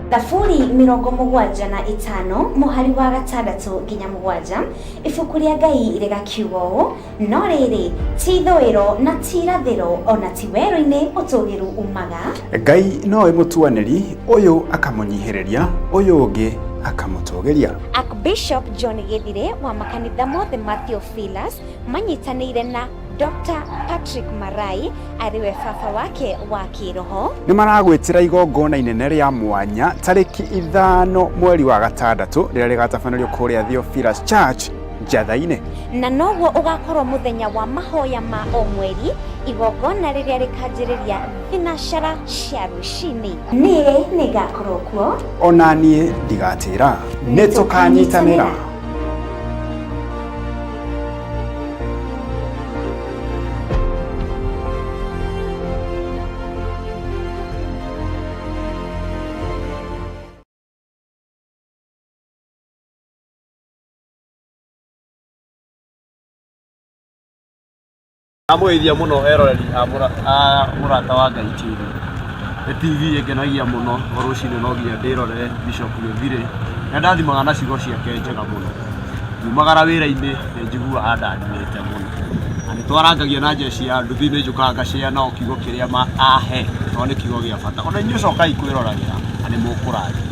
Thaburi 75 mũhari wa 6 nginya 7, ibuku rĩa Ngai rĩgakiuga ũũ: "No rĩrĩ, ti ithũĩro na ti irathĩro, ona ti werũ-inĩ ũtũgĩru umaga." Ngai nowe mũtuanĩri, ũyũ akamũnyihĩrĩria, ũyũ ũngĩ akamũtũgĩria. Archbishop John Githire wa makanitha mothe ma Theophilus manyitanĩire na Dr. Patrick Marai, arĩwe baba wake wa kĩroho, nĩ maragwĩtĩra igongona inene rĩa mwanya tarĩki 5 mweri wa gatandatũ, rĩrĩa rĩgatabanĩrio kũrĩa Theophilus Church, Njatha-inĩ. Na noguo ũgakorwo mũthenya wa mahoya ma o mweri, igongona rĩrĩa rĩkanjĩrĩria thinacara cia rũcinĩ. Niĩ nĩngakorwo kuo. Ona niĩ ndigatĩra, nĩ tũkanyitanĩra. Ndamũgeithia mũno eroreri a Mũrata wa Ngai TV. Nĩ TV ĩngenagia mũno, o rũcinĩ no nginya ndĩrorere Bishop Gĩthirĩ. Nĩ andathimaga na ciugo ciake njega mũno. Ngiumagara wĩra-inĩ nĩ njiguaga andathimĩte mũno. Na nĩ twarangagia na njeci ya nduthi, nĩ njũkaga ngacĩa nao kiugo kĩrĩa ahe tondũ nĩ kiugo gĩa bata. Ona inyuĩ cokai kwĩroragĩra na nĩ mũkũrathimwo.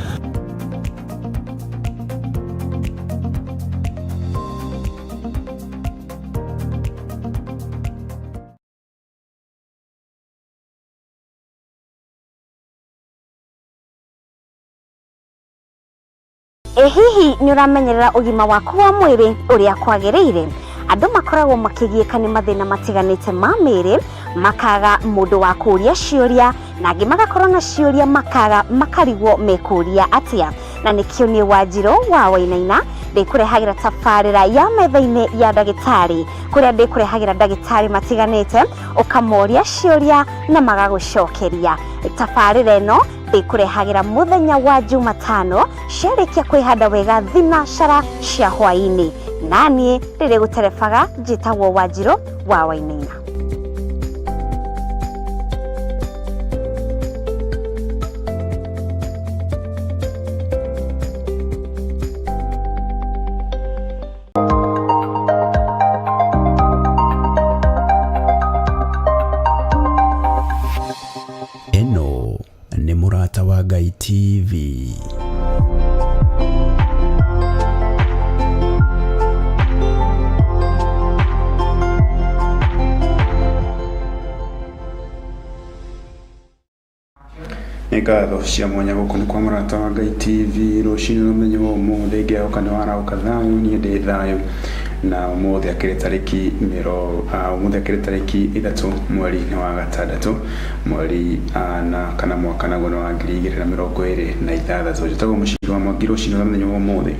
Ĩ hihi nĩ ũramenyerera ũgima waku wa mwĩrĩ ũrĩa kwagĩrĩire? Andũ makoragwo makĩgiĩka nĩ mathĩna matiganĩte ma mĩĩrĩ, makaga mũndũ wa kũũria ciũria, na angĩ magakorwo na ciũria makaga makarigwo mekũria atĩa. Na nĩkĩo niĩ Wanjirũ wa Wainaina ndĩkũrehagĩra tabarĩra ya Metha-inĩ ya Ndagĩtarĩ, kũrĩa ndĩkũrehagĩra ndagĩtarĩ matiganĩte, ũkamoria ciũria na magagũcokeria. Tabarĩra ĩno ndĩkũrehagĩra mũthenya wa Jumatano ciarĩkia kwĩhanda wega thinacara cia hwaĩ-inĩ, naniĩ rĩrĩ gũterebaga njĩtagwo Wanjirũ wa Wainaina. Ĩno nĩ Mũrata wa Ngai TV. Nĩ ngatho cia mwanya, gũkũ nĩ kwa Mũrata wa Ngai TV, rũcinĩ rwa mũthenya wa ũmũthĩ. Ngĩhoka nĩ warahũka thayũ, niĩ ndĩ thayũ. Na ũmũthĩ akĩrĩ tarĩki ũmũthĩ akĩrĩ tarĩki 3 mweri nĩ wa gatandatũ, mweri na kana mwaka naguo nĩ wa 2026. Njĩtagwo Mũciri wa Mwangi. Rũcinĩ rwa mũthenya wa ũmũthĩ,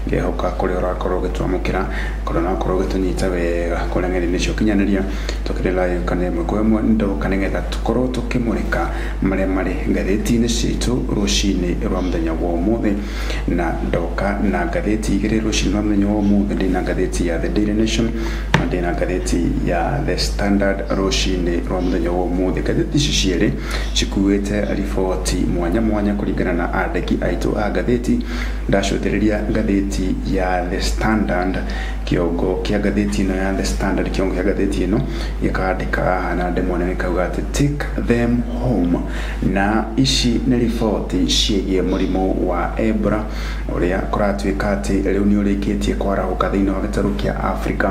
ngehoka kũrĩa ũrakorwo ũgĩtwamũkĩra, kũrĩa ũrakorwo ũgĩtũnyita wega kũrĩa ng'enda-inĩ cia ũkinyanĩria, tũkĩrĩ live kana ĩmwe kwa ĩmwe. Ndoka nĩgetha tũkorwo tũkĩmũrĩka marĩa marĩ ngathĩti-inĩ citũ rũcinĩ rwa mũthenya wa ũmũthĩ, na ndoka na ngathĩti igĩrĩ rũcinĩ rwa mũthenya wa ũmũthĩ. Ndĩna ngathĩti ya The Daily Nation na ndĩna ngathĩti ya The Standard rũcinĩ rwa mũthenya wa ũmũthĩ. Ngathĩti ici cierĩ cikuĩte riboti mwanya mwanya kũringana na andĩki aitũ a ngathĩti. Ndacũthĩrĩria ngathĩti ya The Standard, kĩongo kĩa ngathĩti ĩno ya The Standard, kĩongo kĩa ngathĩti ĩno gĩkandĩka haha na ndemwa nene gĩkauga atĩ "Take them home", na ici nĩ riboti ciĩgiĩ mũrimũ wa Ebola ũrĩa kũratuĩka atĩ rĩu nĩ ũrĩkĩtie kwarahũka thĩinĩ wa gĩtarũ kĩa Africa,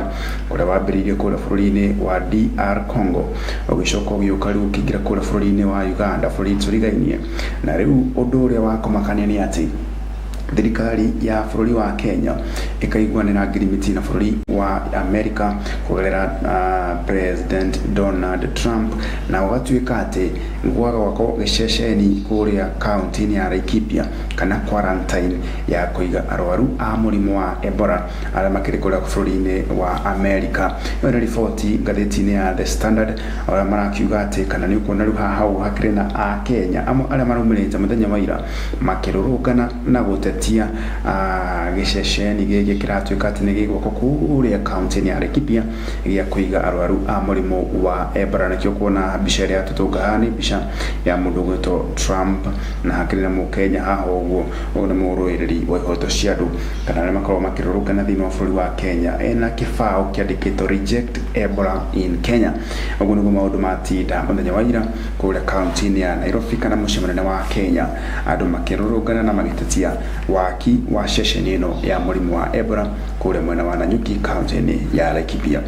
ũrĩa wambĩrĩirie kũrĩa bũrũri-inĩ wa DR Congo, ũgĩcoka ũgĩũka rĩu ũkĩingĩra kũrĩa bũrũri-inĩ wa Uganda, bũrũri tũrigainie. Na rĩu ũndũ ũrĩa wa kũmakania nĩ atĩ thirikari ya bũrũri wa Kenya ĩkaiguanĩra ngirimiti na bũrũri wa America kũgerera President Donald Trump, na gũgatuĩka atĩ gwaga gwakwo gĩceceni kũrĩa kaunti-inĩ ya Laikipia kana quarantine ya kũiga arwaru a mũrimũ wa Ebola arĩa makĩrĩ kũrĩa bũrũri-inĩ wa America. Ĩyo nĩ riboti ngathĩti-inĩ ya The Standard, arĩa marakiuga atĩ kana nĩ ũkuona rĩu haha hau hakĩrĩ na Akenya amwe arĩa maraumĩrĩte mũthenya wa ira makĩrũrũngana na gũtetia gĩceceni gĩkĩ kĩratuĩka atĩ nĩ gĩgwakwo kũrĩa kaunti-inĩ ya Laikipia gĩa kũiga arwaru. Arwaru a mũrimũ wa Ebola. Nĩkĩo kuona mbica ĩrĩa yatũtũnga haha nĩ mbica ya mũndũ ũgwĩtwo Trump, na hakĩrĩ na Mũkenya haha ũguo. Ũyũ nĩ mũrũĩrĩri wa ihoto cia andũ kana arĩa makoragwo makĩrũrũngana thĩinĩ wa bũrũri wa Kenya, ena kĩbaũ kĩandĩkĩtwo "Reject Ebola in Kenya". Ũguo nĩguo maũndũ matinda mũthenya wa ira kũrĩa kaunti-inĩ ya Nairobi kana mũciĩ mũnene wa Kenya, andũ makĩrũrũngana na magĩtetia waki wa ceceni ĩno ya mũrimũ wa Ebola kũrĩa mwena wa Nanyuki, kaunti-inĩ ya Laikipia.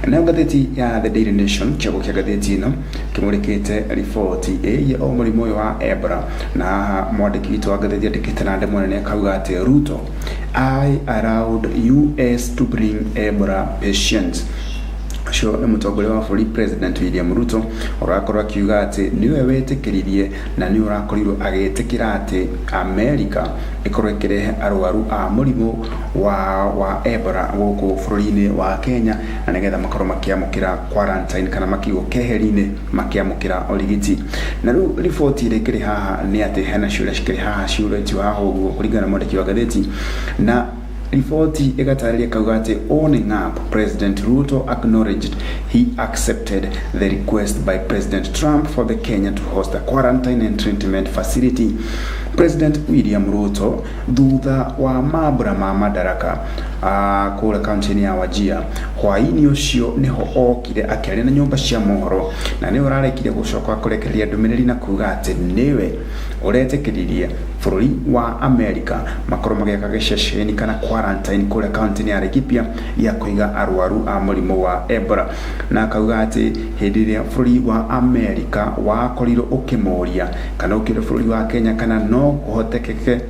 Nayo ngathĩti ya The Daily Nation, kĩongo kĩa ngathĩti ĩno kĩmũrĩkĩte riboti ĩgiĩ o mũrimũ ũyũ wa Ebola, na haha mwandĩki witũ wa ngathĩti andĩkĩte na ndemwa nene akauga atĩ "Ruto, I allowed US to bring Ebola patients". Ũcio nĩ mũtongoria wa bũrũri, President William Ruto, ũrakorwo akiuga atĩ nĩwe wetĩkĩririe na nĩwe ũrakorirwo agĩtĩkĩra atĩ Amerika ĩkorwo ĩkĩrehe arwaru a mũrimũ wa Ebola gũkũ bũrũri-inĩ wa Kenya, na nĩgetha makorwo makĩamũkĩra quarantine kana makĩigwo keheri-inĩ makĩamũkĩra ũrigiti. Na rĩu riboti ĩrĩa ĩkĩrĩ haha nĩ atĩ hena ciũria cikĩrĩ haha ciũrĩtio haha ũguo kũringana na mwandĩki wa ngathĩti, na riboti ĩgatarĩria kauga atĩ "Owning up, President Ruto acknowledged he accepted the request by President Trump for the Kenya to host a quarantine and treatment facility". President William Ruto, thutha wa mambura ma Madaraka kũrĩa kaunti-inĩ ya Wajir hwaĩ-inĩ ũcio, nĩho okire akĩaria na nyũmba cia mohoro, na nĩwe ũrarekire gũcoka kũrekereria ndũmĩrĩri na kuga atĩ nĩwe ũretĩkĩririe bũrũri wa America makorwo magĩaka gĩceceni kana quarantine kũrĩa kaunti-inĩ ya Laikipia gĩa kũiga arwaru a mũrimũ wa Ebola, na akauga atĩ hĩndĩ ĩrĩa bũrũri wa America wakorirwo ũkĩmũria kana ũkĩũria bũrũri wa Kenya kana no kũhotekeke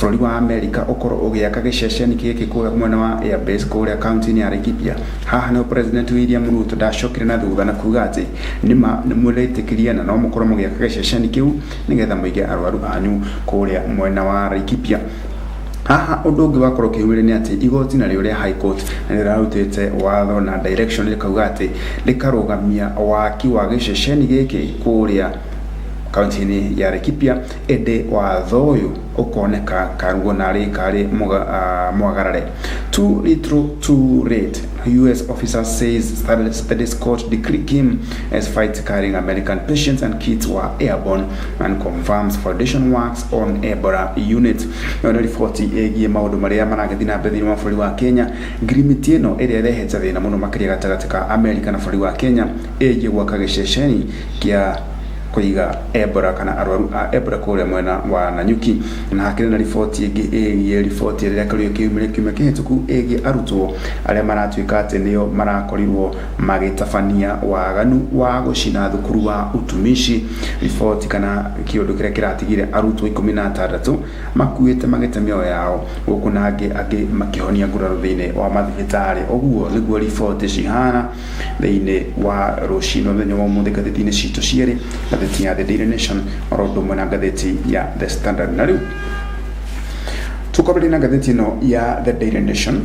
bũrũri wa America ũkorwo ũgĩaka gĩceceni gĩkĩ kũrĩa mwena wa Airbase kũrĩa kaunti-inĩ ya Laikipia, haha nĩho President William Ruto ndacokire na thutha na kuga atĩ nĩma nĩmũretĩkĩria na no mũkorwo mũgĩaka gĩceceni kĩu nĩgetha mũige arwaru anyu kũrĩa mwena wa Laikipia. Haha ũndũ ũngĩ wakorwo ũkĩumĩria nĩ atĩ igoti narĩo rĩa High Court nĩ rĩrarutĩte watho na direction, rĩkauga atĩ rĩkarũgamia waki wa gĩceceni gĩkĩ kũrĩa kaunti-inĩ ya Laikipia, ĩndĩ watho ũyũ ũkoneka karuo narĩ karĩ mwagarare. "Too little, too late, US officer says studies court decree came as flights carrying American patients and kits were airborne and confirms foundation works on Ebola unit". Ĩyo nĩ riboti ĩgiĩ maũndũ marĩa maragĩthiĩ na mbere thĩinĩ wa bũrũri wa Kenya. Ngirimiti ĩno ĩrĩa ĩrehete thĩna mũno makĩria gatagatĩ ka Amerika na bũrũri wa Kenya ĩgiĩ gwaka gĩceceni kĩa kũiga Ebola kana arwaru a Ebola kũrĩa mwena wa Nanyuki. Na hakĩrĩ na riboti ĩngĩ ĩgiĩ riboti ĩrĩa ĩrakorirwo ĩkiumĩra kiumia kĩhĩtũku ĩgiĩ arutwo arĩa maratuĩka atĩ nĩo marakorirwo magĩtabania waganu wa gũcina thukuru wa Utumishi, riboti kana kĩũndũ kĩrĩa kĩratigire arutwo 16 makuĩte magĩte mĩoyo yao gũkũ na angĩ makĩhonia nguraro thĩinĩ wa mathibitarĩ. Ũguo nĩguo riboti cihana thĩinĩ wa rũcinĩ mũthenya wa ũmũthĩ ngathĩti-inĩ citũ cierĩ, ngathĩti ya The Daily Nation oro ũndũ ũmwe na ngathĩti ya The Standard. Na rĩu tukwambĩrĩria na ngathĩti ĩno ya The Daily Nation.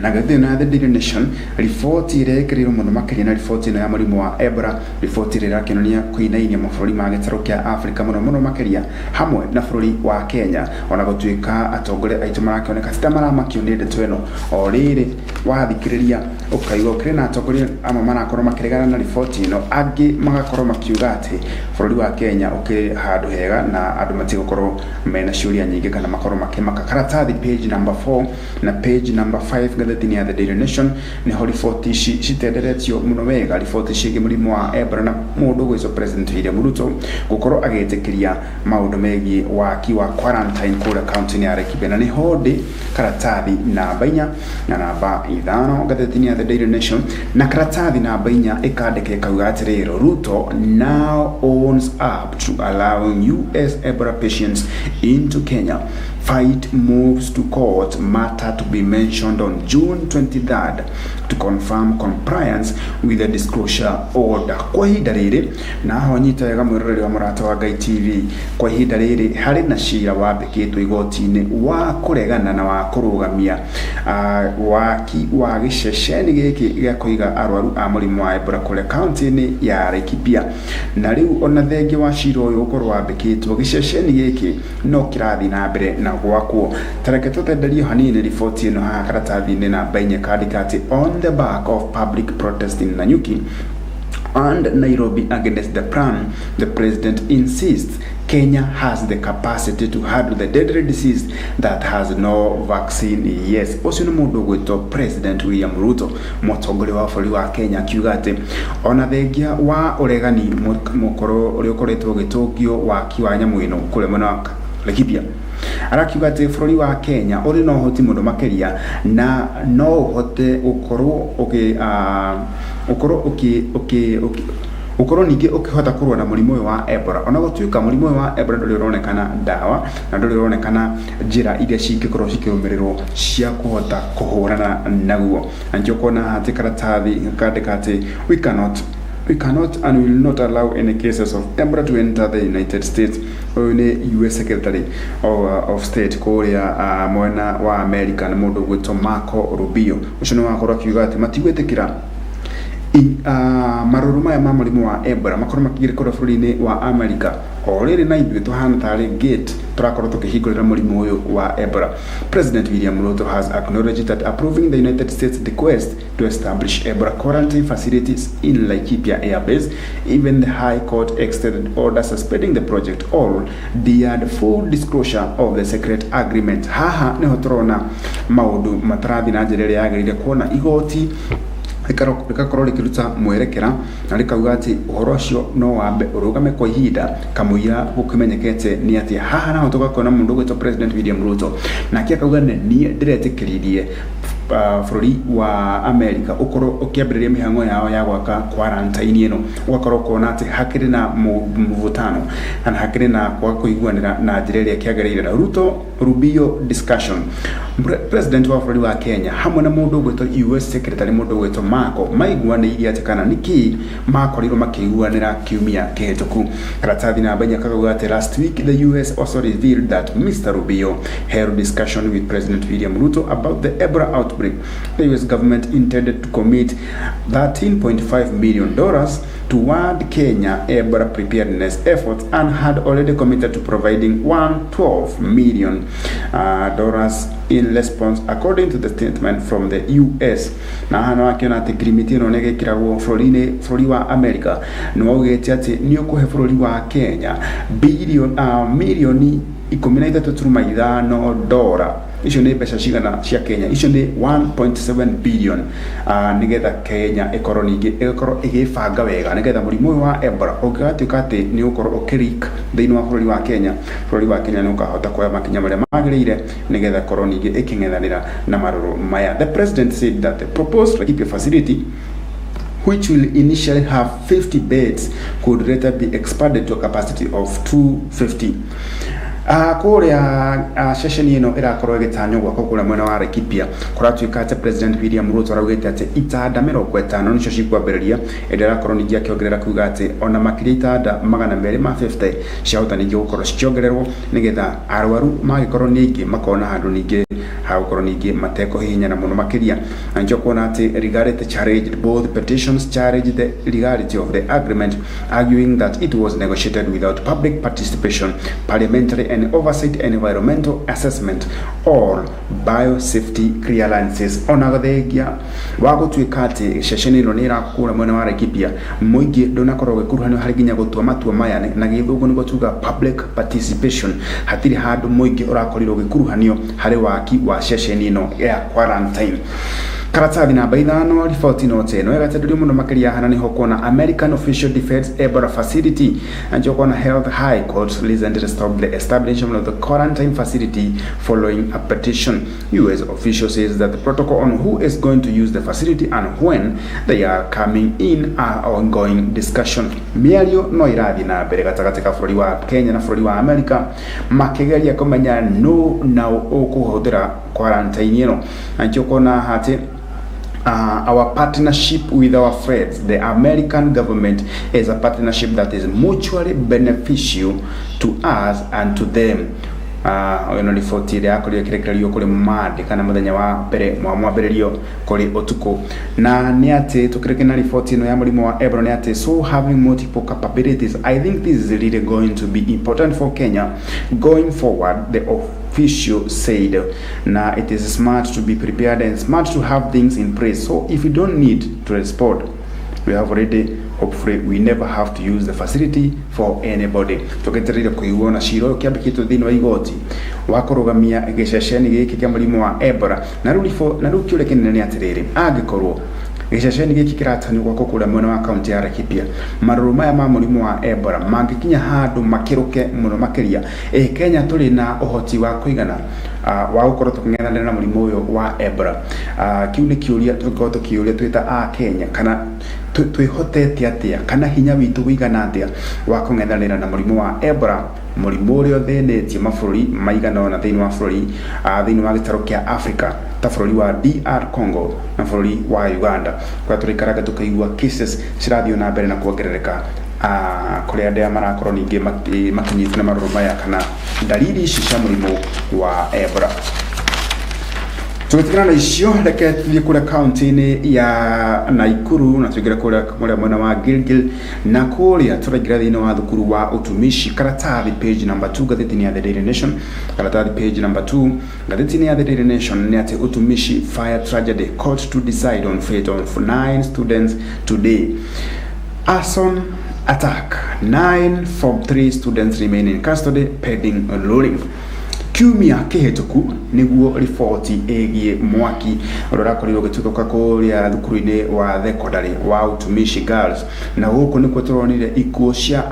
Na ngathĩti ĩno ya The Daily Nation, riboti ĩrĩa ĩkĩrĩirwo mũno makĩria na riboti ĩno ya mũrimũ wa Ebola, riboti ĩrĩa ĩrakĩonania kũinainia mabũrũri ma gĩtarũ kĩa Afrika mũno mũno makĩria hamwe na bũrũri wa Kenya, ona gũtuĩka atongoria aitũ marakĩoneka ti ta maramakio nĩ ndeto ĩno. O rĩrĩ wathikĩrĩria ũkaigua ũkĩrĩ na atongoria amwe marakorwo makĩregana na riboti ĩno, angĩ magakorwo makiuga atĩ bũrũri wa Kenya ũkĩrĩ handũ hega na andũ matigũkorwo mena ciũria nyingĩ kana makorwo makĩmaka. Karatathi page number 4 na page number 5 ngathĩti-inĩ ya The Daily Nation nĩho riboti ici citenderetio mũno wega, riboti ciĩgiĩ mũrimũ wa Ebola na mũndũ ũgwĩtwo President William Ruto gũkorwo agĩtĩkĩria maũndũ megiĩ waki wa quarantine kũrĩa kaunti-inĩ ya Laikipia. Na nĩho ndĩ karatathi namba 4 na namba 5 ngathĩti-inĩ ya The Daily Nation, na karatathi namba 4 ĩkandĩka ĩkauga atĩrĩrĩ, "Ruto now owns up to allowing US Ebola patients into Kenya. Fight moves to court, matter to be mentioned on June 23rd to confirm compliance with the disclosure order". Kwa ihinda rĩrĩ, na ho nyita wega mwĩroreri wa Mũrata wa Ngai TV, kwa ihinda rĩrĩ harĩ na cira wambĩkĩtwo igoti-inĩ wa kũregana na wa kũrũgamia waki wa gĩceceni gĩkĩ gĩa kũiga arwaru a mũrimũ wa Ebola kũrĩa kaunti-inĩ ya Laikipia. Na rĩu ona thengia wa cira ũyũ gũkorwo wambĩkĩtwo, gĩceceni gĩkĩ no kĩrathiĩ na mbere na Gwakwo. Tareke tũtenderio hanini riboti ĩno haha karatathi-inĩ namba inya, kandĩka atĩ on the back of public protest in Nanyuki and Nairobi against the plan, the president insists Kenya has the capacity to handle the deadly disease that has no vaccine. Yes, ũcio nĩ mũndũ ũgwĩtwo President William Ruto, mũtongoria wa bũrũri wa Kenya, akiuga atĩ ona thengia wa ũregani mũkorwo ũrĩa ũkoretwo ũgĩtũngio waki wa nyamũ ĩno kũrĩa mwena wa Laikipia, arakiuga atĩ bũrũri wa Kenya ũrĩ na ũhoti mũno makĩria na no ũhote gũkorwo ũgĩ ũkorwo ũkĩ ũkĩ ũkĩ ũkorwo ningĩ ũkĩhota kũrũa na mũrimũ ũyũ wa Ebola, ona gũtuĩka mũrimũ ũyũ wa Ebola ndũrĩ ũronekana ndawa na ndũrĩ ũronekana njĩra iria cingĩkorwo cikĩrũmĩrĩrwo cia kũhota kũhũrana naguo. Na nĩkĩo ũkona atĩ karatathi kandĩka atĩ we cannot and will not allow any cases of Ebola to enter the United States. Ũyũ nĩ US Secretary of State kũrĩa mwena wa America, nĩ mũndũ ũgwĩtwo Marco Rubio. Ũcio nĩ wakorwo akiuga atĩ matigwĩtĩkĩra marũrũ maya ma mũrimũ wa Ebola makorwo makĩingĩra kũrĩa bũrũri-inĩ wa America, o rĩrĩ na ithuĩ tũhana tarĩ gate tũrakorwo tũkĩhingũrĩra mũrimũ ũyũ wa Ebola. President William Ruto has acknowledged that approving the United States request to establish Ebola quarantine facilities in Laikipia Air Base, even the High Court extended order suspending the project all dared full disclosure of the secret agreement. Haha niho tũrona maũndũ matarathiĩ na njĩra ĩrĩa yagĩrĩire, kuona igoti rĩgakorwo rĩkĩruta mwerekera na rĩkauga atĩ ũhoro ũcio no wambe ũrũgame kwa ihinda kamũira gũkĩmenyekete nĩ atĩa. Haha naho tũgakona mũndũ ũgwĩtwo President William Ruto nake akauga nĩ niĩ ndĩretĩkĩririe bũrũri wa America ũkorwo ũkĩambĩrĩria mĩhang'o yao ya gwaka quarantine ĩno, ũgakorwo ũkona atĩ hakĩrĩ na mũvutano kana hakĩrĩ na kwaga kũiguanĩra na njĩra ĩrĩa kĩagĩrĩire. Na Ruto Rubio discussion, President wa bũrũri wa Kenya hamwe na mũndũ ũgwĩtwo US Secretary, mũndũ ũgwĩtwo Marco, maiguanĩire atĩ kana nĩkĩ makorirwo makĩiguanĩra kiumia kĩhĩtũku. Karatathi namba inya kakauga atĩ last week the US also revealed that Mr. Rubio held discussion with President William Ruto about the Ebola outbreak. The US government intended to commit $13.5 million toward Kenya Ebola preparedness efforts and had already committed to providing 112 million dollars in response, according to the statement from the US. Na haha nĩwakĩona atĩ ngirimiti ĩno nĩ ĩgĩkĩragwo bũrũri-inĩ, bũrũri wa America nĩ waugĩte atĩ nĩ ũkũhe bũrũri wa Kenya billion mirioni 13.5 dora. Icio nĩ mbeca cigana cia Kenya? Icio nĩ 1.7 billion, nĩgetha Kenya ĩkorwo ningĩ ĩgakorwo ĩgĩbanga wega nĩgetha mũrimũ ũyũ wa Ebola ũngĩgatuĩka atĩ nĩ ũgũkorwo ũkĩleak thĩinĩ wa bũrũri wa Kenya, bũrũri wa Kenya nĩ ũkahota kuoya makinya marĩa magĩrĩire nĩgetha ĩkorwo ningĩ ĩkĩng'ethanĩra na marũrũ maya. The president said that the proposed Laikipia facility, which will initially have 50 beds, could later be expanded to a capacity of 250. Kũrĩa ceceni ĩno ĩrakorwo ĩgĩtanywo gwakwo kũrĩa mwena wa Laikipia, kũratuĩka atĩ President William Ruto araugĩte atĩ itanda 50 nĩcio cikwambĩrĩria, ĩrĩa ĩrakorwo ningĩ akĩongerera kuga atĩ ona makĩria itanda 250 ciahota ningĩ gũkorwo cikĩongererwo nĩgetha arwaru mangĩkorwo nĩ aingĩ makona handũ ningĩ ha gũkorwo ningĩ matekũhihinyana mũno makĩria. Na nĩkĩo kuona atĩ legality challenged both petitions challenged the legality of the agreement, arguing that it was negotiated without public participation, parliamentary and oversight, environmental assessment or biosafety clearances. Ona thengia wa gũtuĩka atĩ ceceni ĩno nĩ ĩrakũra mwena wa Laikipia, mũingĩ ndũnakorwo ũgĩkuruhanio harĩ nginya gũtua matua maya, na gĩthũngũ nĩguo tuga public participation. Hatirĩ handũ mũingĩ ũrakorirwo ũgĩkuruhanio harĩ waki wa ceceni ĩno ya quarantine. Karatathi namba ithano, riboti note ĩno ĩgatenderio mũno makĩria hana nĩho kuona American official defense Ebola facility, na nĩkĩo kuona Health High Court recently stopped the establishment of the quarantine facility following a petition. US official says that the protocol on who is going to use the facility and when they are coming in are ongoing discussion. Mĩario no ĩrathiĩ na mbere gatagatĩ ka bũrũri wa Kenya na bũrũri wa America makĩgeria kũmenya nũ na ũkũhũthĩra quarantine ĩno. Na nĩkĩo kuona atĩ our partnership with our friends, the American government, is a partnership that is mutually beneficial to us and to them. Ĩno riboti ĩrĩa yakorirwo ĩkĩrekererio kũrĩ Monday kana mũthenya wa mbere wa mwambĩrĩrio kũrĩ ũtukũ, na nĩ atĩ tũkĩrĩkia na riboti ĩno ya mũrimũ wa Ebola nĩ atĩ so having multiple capabilities, I think this is really going to be important for Kenya going forward. The Official said na it is smart to be prepared and smart to have things in place, so if you don't need to respond, we have already, hopefully we never have to use the facility for anybody. Tũgetereire kũigua na cira ũyũ kĩambĩkĩtwo thĩinĩ wa igoti wa kũrũgamia gĩceceni gĩkĩ kĩa mũrimũ wa Ebola. Na rĩu na rĩu kĩũria kĩnene nĩ atĩrĩrĩ, angĩkorwo gĩceceni gĩkĩ kĩratanywo gwakwo kũrĩa mwena wa kaunti ya Laikipia, marũrũ maya ma mũrimũ wa Ebola mangĩkinya handũ makĩrũke mũno makĩria, ĩ Kenya tũrĩ na ũhoti wa kũigana wa gũkorwo tũkĩng'ethanĩra na mũrimũ ũyũ wa Ebola? Kĩu nĩ kĩũria tũngĩkorwo tũkĩũria twĩ ta a Kenya, kana twĩhotete atĩa, kana hinya witũ wĩigana atĩa wa kũng'ethanĩra na mũrimũ wa Ebola, mũrimũ ũrĩa ũthĩnĩtie mabũrũri maigana ũna thĩinĩ wa bũrũri thĩinĩ wa gĩtarũ kĩa Africa, ta bũrũri wa DR Congo na bũrũri wa Uganda, kũrĩa tũrĩikaraga tũkaigua cases cirathiĩ na mbere na kuongerereka, kũrĩa andũ aya marakorwo ningĩ makinyĩtwo nĩ marũrũ maya kana ndariri ici cia mũrimũ wa Ebola. Tũgĩtigana na icio, reke tũthiĩ kũrĩa kaunti-inĩ ya Naikuru na tũingĩre kũrĩa mwena wa Gilgil, na kũrĩa tũraingĩra thĩinĩ wa thukuru wa Utumishi. Karatathi page number 2 ngathĩti-inĩ ya The Daily Nation, karatathi page number 2 ngathĩti-inĩ ya The Daily Nation nĩ atĩ Utumishi fire tragedy, court to decide on fate of nine students today. Arson attack, nine form 3 students remain in custody pending ruling. Kiumia kĩhĩtũku nĩguo riboti ĩgiĩ mwaki ũrĩa ũrakorirwo ũgĩtuthũka kũrĩa thukuru-inĩ wa thekondarĩ wa Utumishi Girls, na gũkũ nĩkuo tũronire ikuũ cia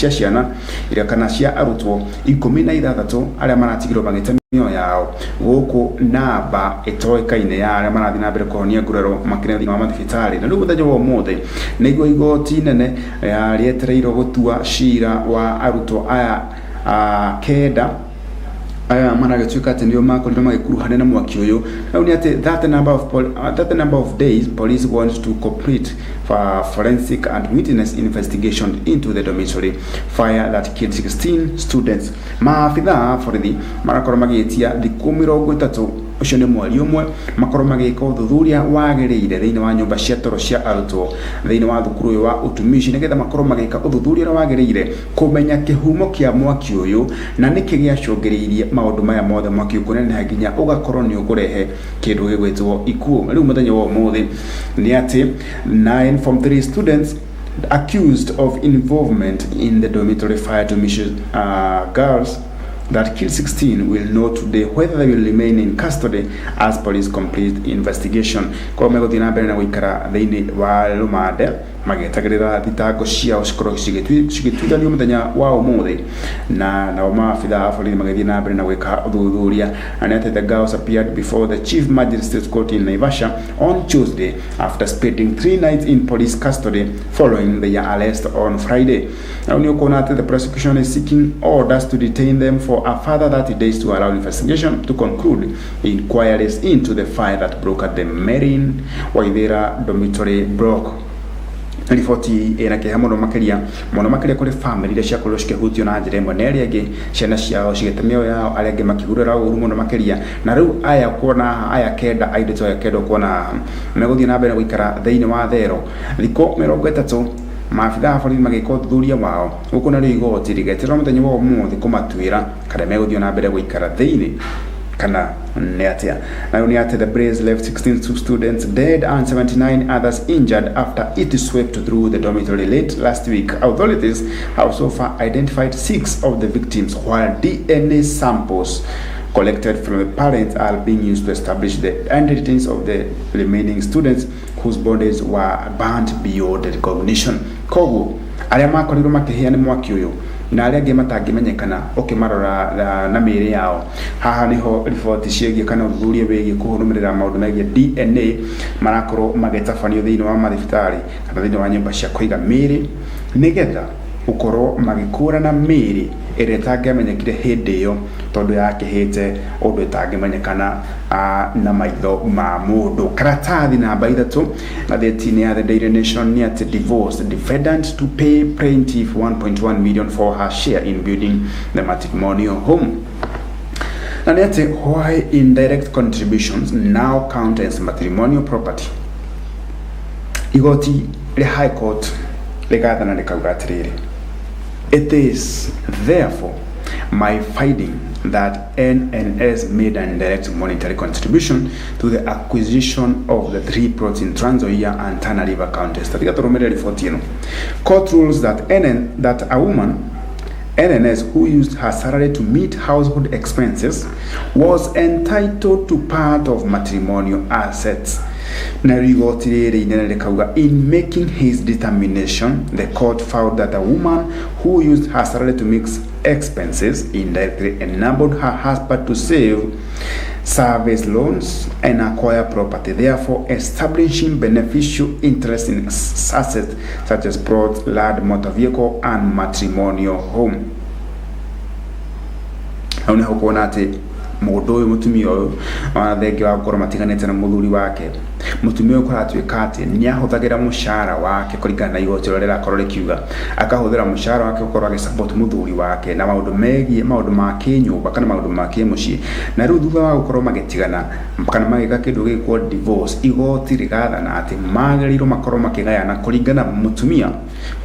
ciana iria kana cia arutwo 16 arĩa maratigirwo magĩte mĩoyo yao, gũkũ namba ĩtoĩkaine ya arĩa marathiĩ na mbere kũhonia nguraro makĩria thĩinĩ wa mathibitarĩ. Na rĩu mũthenya wa ũmũthĩ nĩguo igoti nene rĩetereirwo gũtua cira wa arutwo aya kenda aya maragĩtuĩka atĩ nĩo makorirwo magĩkuruhania na mwaki ũyũ. Rĩu nĩ atĩ that number of days police want to complete for forensic and witness investigation into the dormitory fire that killed 16 students. Maabitha a borithi marakorwo magĩtia thikũ 30, ũcio nĩ mweri ũmwe, makorwo magĩka ũthuthuria wagĩrĩire thĩinĩ wa nyũmba cia toro cia arutwo thĩinĩ wa thukuru ũyũ wa Utumishi, nĩgetha makorwo magĩka ũthuthuria ũrĩa wagĩrĩire kũmenya kĩhumo kĩa mwaki ũyũ na nĩkĩ gĩacũngĩrĩirie maũndũ maya mothe, mwaki ũkũneneha nginya ũgakorwo nĩ ũkũrehe kĩndũ gĩgwĩtwo ikuũ. Rĩu mũthenya wa ũmũthĩ nĩ atĩ nine form 3 students accused of involvement in the dormitory fire Utumishi Girls that killed 16 will know today whether they will remain in custody as police complete investigation. Kwa megũthiĩ na mbere na gũikara thĩinĩ wa rũmande magĩetagĩrĩra thitango ciao cikorwo cigĩtuithanio mũthenya wa ũmũthĩ, na nao maabitha a borithi magĩthiĩ na mbere na gwĩka ũthuthuria. Na nĩ atĩ the girls appeared before the Chief Magistrate Court in Naivasha on Tuesday after spending 3 nights in police custody following their arrest on Friday. Now nĩ ũkuona atĩ the prosecution is seeking orders to detain them for a further 30 days to allow investigation to conclude inquiries into the fire that broke at the Marine Waithera dormitory block. Riboti ĩna kĩeha mũno makĩria, mũno makĩria kũrĩ famĩlĩ iria ciakorirwo cikĩhutio na njĩra ĩmwe na ĩrĩa ĩngĩ, ciana ciao cigĩte mĩoyo yao, arĩa angĩ makĩgurara ũru mũno makĩria. Na rĩu aya kuona haha, aya kenda, airĩtu aya kenda ũkuona haha megũthiĩ na mbere gũikara thĩinĩ wa thero thikũ 30, maabitha a borithi magĩka ũthuthuria wao gũkũ, narĩo igoti rĩgeterera mũthenya wa ũmũthĩ kũmatuĩra kana megũthiĩ na mbere gũikara thĩinĩ kana nĩ atĩa. Na rĩu nĩ atĩ the blaze left 16 students dead and 79 others injured after it swept through the dormitory late last week. Authorities have so far identified six of the victims, while DNA samples collected from the parents are being used to establish the identities of the remaining students whose bodies were burnt beyond recognition. Koguo arĩa makorirwo makĩhĩa nĩ mwaki ũyũ na arĩa angĩ matangĩmenyekana ũkĩmarora na mĩĩrĩ yao, haha nĩho riboti ciĩgiĩ kana ũthuthuria wĩgiĩ kũrũmĩrĩra maũndũ megiĩ DNA marakorwo magĩtabanio thĩinĩ wa mathibitarĩ kana thĩinĩ wa nyũmba cia kũiga mĩĩrĩ, nĩgetha gũkorwo magĩkũrana mĩĩrĩ ĩrĩa ĩtangĩamenyekire hĩndĩ ĩyo tondũ yakĩhĩte ũndũ ĩtangĩmenyekana na maitho ma mũndũ. Karatathi namba 3 ngathĩti-inĩ ya The Daily Nation nĩ atĩ divorce defendant to pay plaintiff 1.1 million for her share in building the matrimonial home. Na nĩ atĩ why indirect contributions now count as matrimonial property. Igoti rĩa High Court rĩgathana rĩkauga atĩrĩrĩ, "It is therefore My finding that NNS made an indirect monetary contribution to the acquisition of the three plots in Trans Nzoia and Tana River counties. Tatiga tũrũmĩrĩre riboti ĩno. Court rules that NN, that a woman NNS who used her salary to meet household expenses was entitled to part of matrimonial assets. Na rĩu igoti rĩrĩ inene rĩkauga, in making his determination, the court found that a woman who used her salary to meet expenses indirectly enabled her husband to save, service loans and acquire property, therefore establishing beneficial interest in assets such as plot, land, motor vehicle and matrimonial home. Hau nĩho kuona atĩ mũndũ ũyũ, mũtumia ũyũ, ona thengia wa gũkorwo matiganĩte na mũthuri wake, mũtumia ũyũ kũratuĩka atĩ nĩ ahũthagĩra mũcara wake kũringana na igoti ũrĩa rĩrakorwo rĩkiuga, akahũthĩra mũcara wake gũkorwo agĩsupport mũthuri wake na maũndũ megiĩ maũndũ ma kĩnyũmba kana maũndũ ma kĩmũciĩ. Na rĩu thutha wa gũkorwo magĩtigana kana magĩka kĩndũ gĩgwĩtwo divorce, igoti rĩgathana atĩ magĩrĩirwo makorwo makĩgayana kũringana mũtumia,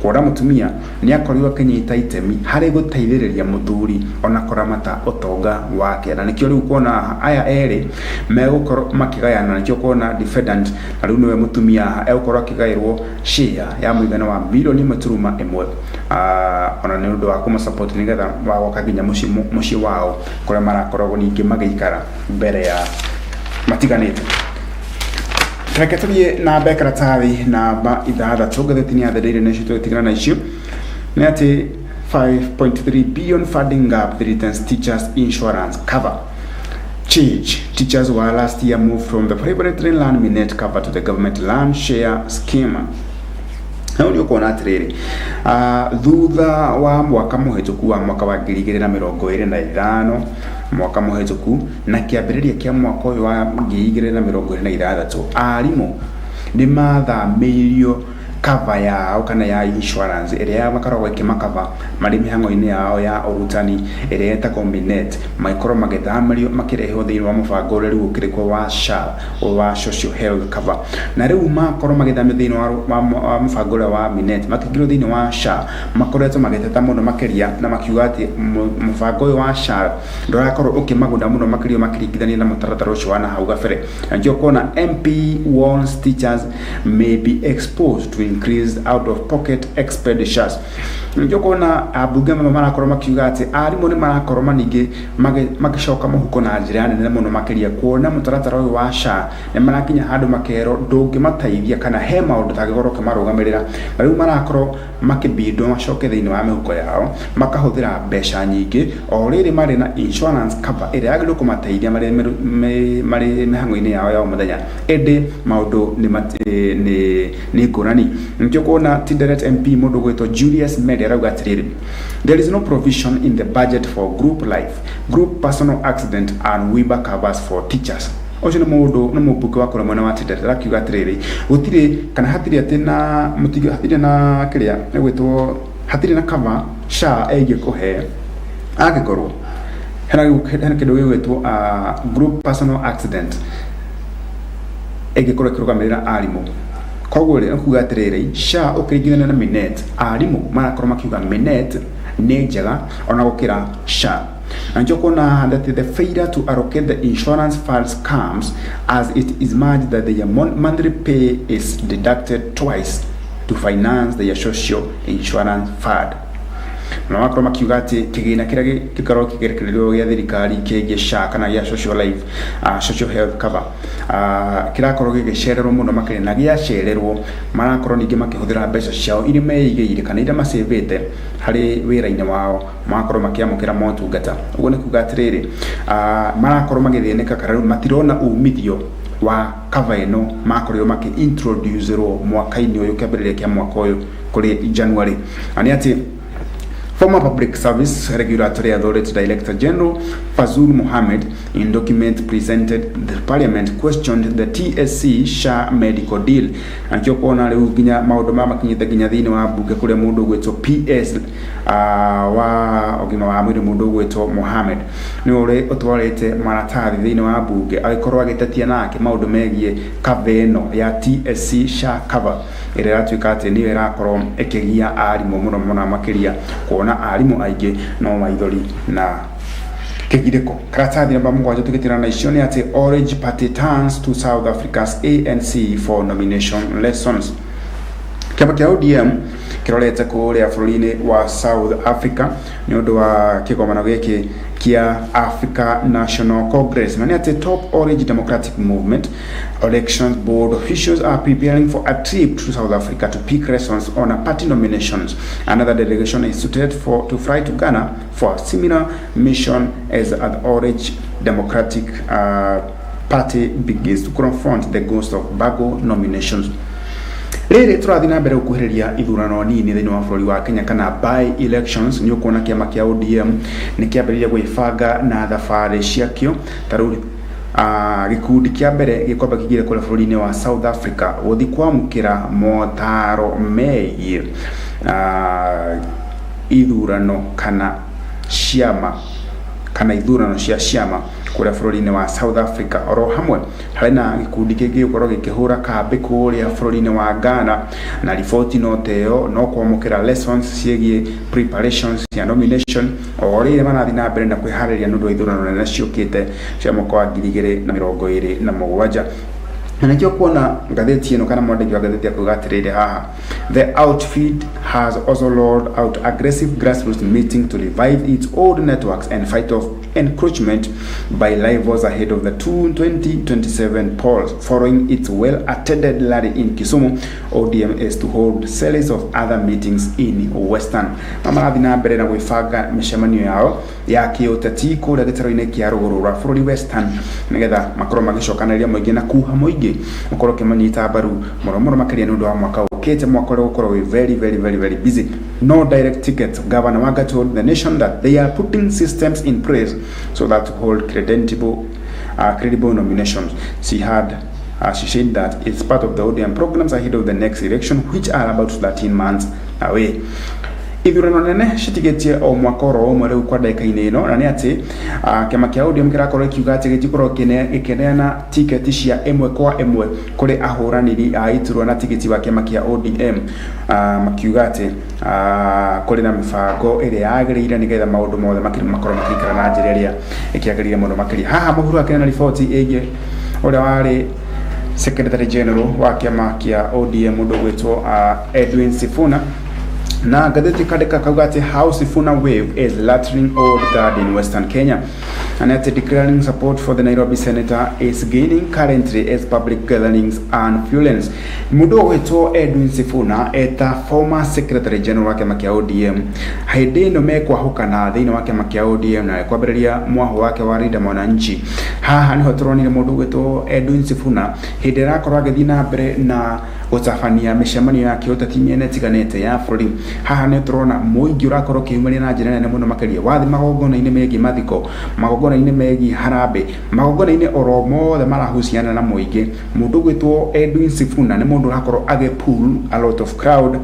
kuona mũtumia nĩ akorirwo akĩnyita itemi harĩ gũteithĩrĩria mũthuri ona kũramata ũtonga wake. Na nĩkĩo rĩu kuona aya erĩ megũkorwo makĩgayana, nĩkĩo kuona defendant, na rĩu nĩwe mũtumia, egũkorwo akĩgaĩrwo share ya mũigana wa 1.1 mirioni, ona nĩ ũndũ wa kũmũsupport nĩgetha wa gwaka nginya mũciĩ wao kũrĩa marakoragwo ningĩ magĩikara mbere ya matiganĩte. Reke tũthiĩ na mbere, karatathi namba 6 ngathĩti-inĩ ya The Daily Nation. Tũgĩtigana na icio nĩ atĩ 5.3 billion funding gap threatens teachers insurance cover change. Teachers were last year moved from the privately run Minet cover to the government run SHA scheme. Hau nĩ ũkuona atĩrĩrĩ, thutha wa mwaka mũhĩtũku wa mwaka wa 2025, mwaka mũhĩtũku na kĩambĩrĩria kĩa mwaka ũyũ wa 2026, arimũ nĩ mathamĩirio cover yao kana ya insurance ĩrĩa makoragwo ĩkĩmakaba marĩ mĩhang'o-inĩ yao ya ũrutani ĩrĩa ĩtagwo Minet, magĩkorwo magĩthamĩrio makĩrehwo thĩinĩ wa mũbango ũrĩa rĩu ũkĩrĩ kuo wa SHA, wa social health cover. Na rĩu makorwo magĩthamio thĩinĩ wa mũbango ũrĩa wa Minet makĩingĩrio thĩinĩ wa SHA, makoretwo magĩteta mũno makĩria na makiuga atĩ mũbango ũyũ wa SHA ndũrakorwo ũkĩmaguna mũno makĩria makĩringithania na mũtaratara ũcio wa na hau gabere. Na nĩkĩo kuona MP warns teachers may be exposed to increased out of pocket expenditures. Nĩkĩo kuona ambunge mamwe marakorwo makiuga atĩ arimũ nĩ marakorwo maningĩ magĩcoka mũhuko na njĩra nene mũno makĩria, kuona mũtaratara ũyũ wa SHA nĩ marakinya handũ makerwo ndũngĩmateithia kana he maũndũ tangĩkorwo ũkĩmarũgamĩrĩra, na rĩu marakorwo makĩbindwo macoke thĩinĩ wa mĩhuko yao makahũthĩra mbeca nyingĩ o rĩrĩ marĩ na insurance cover ĩrĩa yagĩrĩirwo kũmateithia marĩ mĩhang'o-inĩ yao ya o mũthenya, ĩndĩ maũndũ nĩ ngũrani. Nĩkĩo kuona Tinderet MP mũndũ ũgwĩtwo Julius Mede arauga atĩrĩrĩ, there is no provision in the budget for group life, group personal accident and WIBA covers for teachers. Ũcio nĩ mũndũ nĩ mũmbunge wa kũrĩa mwena wa Tinderet, arakiuga atĩrĩrĩ, gũtirĩ kana hatirĩ atĩ na mũtigo, hatirĩ na kĩrĩa ĩgwĩtwo, hatirĩ na cover SHA ĩngĩkũhe angĩkorwo hena kĩndũ gĩgwĩtwo group personal accident ĩngĩkorwo ĩkĩrũgamĩrĩra arimũ. Koguo rĩ, nĩ kuga atĩrĩrĩ, SHA ũkĩringithania na Minet, arimũ marakorwo makiuga Minet nĩ njega ona gũkĩra SHA. Na nĩkĩo kuona that the failure to allocate the insurance funds comes as it is emerged that their monthly pay is deducted twice to finance their social insurance fund. Na makorwo makiuga atĩ kĩgĩna kĩrĩa gĩkoragwo kĩgerekererio gĩa thirikari kĩgiĩ SHA kana gĩa social life, social health cover, kĩrakorwo gĩgĩcererwo mũno makĩria, na gĩacererwo marakorwo ningĩ makĩhũthĩra mbeca ciao iria meigĩire kana iria macĩvĩte harĩ wĩra-inĩ wao magakorwo makĩamũkĩra motungata. Ũguo nĩ kuga atĩrĩrĩ, marakorwo magĩthĩnĩka kana rĩu matirona umithio wa cover ĩno makorirwo makĩ introduce-rwo mwaka-inĩ ũyũ, kĩambĩrĩria kĩa mwaka ũyũ kũrĩ January. Na nĩ atĩ former Public Service Regulatory Authority Director General Fazul Mohammed, in document presented the Parliament, questioned the TSC SHA medical deal. Na nĩkĩo kuona rĩu nginya maũndũ maya makinyĩte nginya thĩinĩ wa mbunge kũrĩa mũndũ ũgwĩtwo PS wa ũgima wa mwĩrĩ, mũndũ ũgwĩtwo Mohammed, nĩ ũrĩ ũtwarĩte maratathi thĩinĩ wa mbunge agĩkorwo agĩtetia nake maũndũ megiĩ cover ĩno ya TSC SHA cover ĩrĩa ĩratuĩka atĩ nĩyo ĩrakorwo ĩkĩgia arimũ mũno mũno makĩria, kuona Kuona arimũ aingĩ no maithori na kĩgirĩko. Karatathi namba 7 tũgĩtĩra na icio nĩ atĩ Orange Party turns to South Africa's ANC for nomination lessons. Kĩama kĩa ODM kĩrorete kũrĩa bũrũri-inĩ wa South Africa nĩ ũndũ wa kĩgomano gĩkĩ kĩa Africa National Congress. Na nĩ atĩ top Orange Democratic Movement Elections Board officials are preparing for a trip to South Africa to pick lessons on a party nominations. Another delegation is suited for to fly to Ghana for a similar mission as the Orange Democratic Party begins to confront the ghost of Bago nominations. Rĩrĩ tũrathiĩ na mbere gũkuhĩrĩria ithurano nini thĩinĩ wa bũrũri wa Kenya kana by elections, nĩ ũkuona kĩama kĩa ODM nĩ kĩambĩrĩria gwĩbanga na thabarĩ ciakĩo. Ta rĩu gĩkundi kĩa mbere gĩkwamba kĩingĩre kũrĩa bũrũri-inĩ wa South Africa gũthiĩ kwamũkĩra motaro megiĩ ithurano kana ciama kana ithurano cia ciama kũrĩa bũrũri-inĩ wa South Africa. Oro hamwe harĩ na gĩkundi kĩngĩ gĩgũkorwo gĩkĩhũra kambĩ kũrĩa bũrũri-inĩ wa Ghana, na riboti no ta ĩyo, no kwamũkĩra lessons ciĩgiĩ preparations cia nomination o rĩrĩ marathiĩ na mbere na kwĩharĩria nĩ ũndũ wa ithurano nene ciũkĩte cia mwaka wa 2027. Na nĩkĩo kuona ngathĩti ĩno kana mwandĩki wa ngathĩti akuga atĩrĩrĩ haha, the outfit has also rolled out aggressive grassroots meeting to revive its old networks and fight off encroachment by rivals ahead of the 2027 polls. Following its well-attended rally in Kisumu, ODM is to hold series of other meetings in Western. Na marathiĩ na mbere na gwĩbanga mĩcemanio yao ya kĩũteti kũrĩa gĩtarũ-inĩ kĩa rũgũrũ rwa bũrũri Western, nĩgetha makorwo magĩcokanĩrĩria mũingĩ na kuha mũingĩ ũkorwo ũkĩmanyita mbaru mũno mũno makĩria nĩ ũndũ wa mwaka ũkĩte, mwaka ũrĩa ũgũkorwo wĩ very very very very busy. No direct tickets. Governor Wanga told the nation that they are putting systems in place so that to hold credible nominations. She said that it's part of the ODM programs ahead of the next election, which are about 13 months away. Ithurano nene citigĩtie o mwaka oro ũmwe rĩu kwa ndagĩka-inĩ ĩno, na nĩ atĩ kĩama kĩa ODM kĩrakorwo gĩkiuga atĩ gĩtikorwo gĩkĩneana tiketi cia ĩmwe kwa ĩmwe kũrĩ ahũranĩri a iturwa na tigiti wa kĩama kĩa ODM, makiuga atĩ kũrĩ na mĩbango ĩrĩa yagĩrĩire nĩgetha maũndũ mothe makorwo makĩikara na njĩra ĩrĩa ĩkĩagĩrĩire mũno makĩria. Haha mũhuro akĩrĩ na riboti ĩgiĩ ũrĩa warĩ Secretary General wa kĩama kĩa ODM, mũndũ ũgwĩtwo Edwin Sifuna, na ngathĩti kandĩka kauga atĩ how Sifuna wave is rattling old guard in Western Kenya, and at declaring support for the Nairobi senator is gaining currently as public gatherings and influence. Mũndũ ũgwĩtwo Edwin Sifuna eta former Secretary General wa kĩama kĩa ODM, hĩndĩ ĩno mekwahũkana thĩinĩ wa kĩama kĩa ODM na kwambĩrĩria mwaho wake wa Linda Mwananchi. Haha nĩho tũronire mũndũ ũgwĩtwo Edwin Sifuna hĩndĩ ĩrakorwo agĩthiĩ na mbere na gũtabania mĩcemanio ya kĩũteti mĩena ĩtiganĩte ya bũrũri. Haha nĩ tũrona mũingĩ ũrakorwo ũkĩyumĩria na njĩra nene mũno makĩria, wathiĩ magongona-inĩ megiĩ mathiko, magongona-inĩ megiĩ harambĩ, magongona-inĩ oro mothe marahuciana na mũingĩ, mũndũ ũgwĩtwo Edwin Sifuna nĩ mũndũ ũrakorwo agĩ pull a lot of crowd.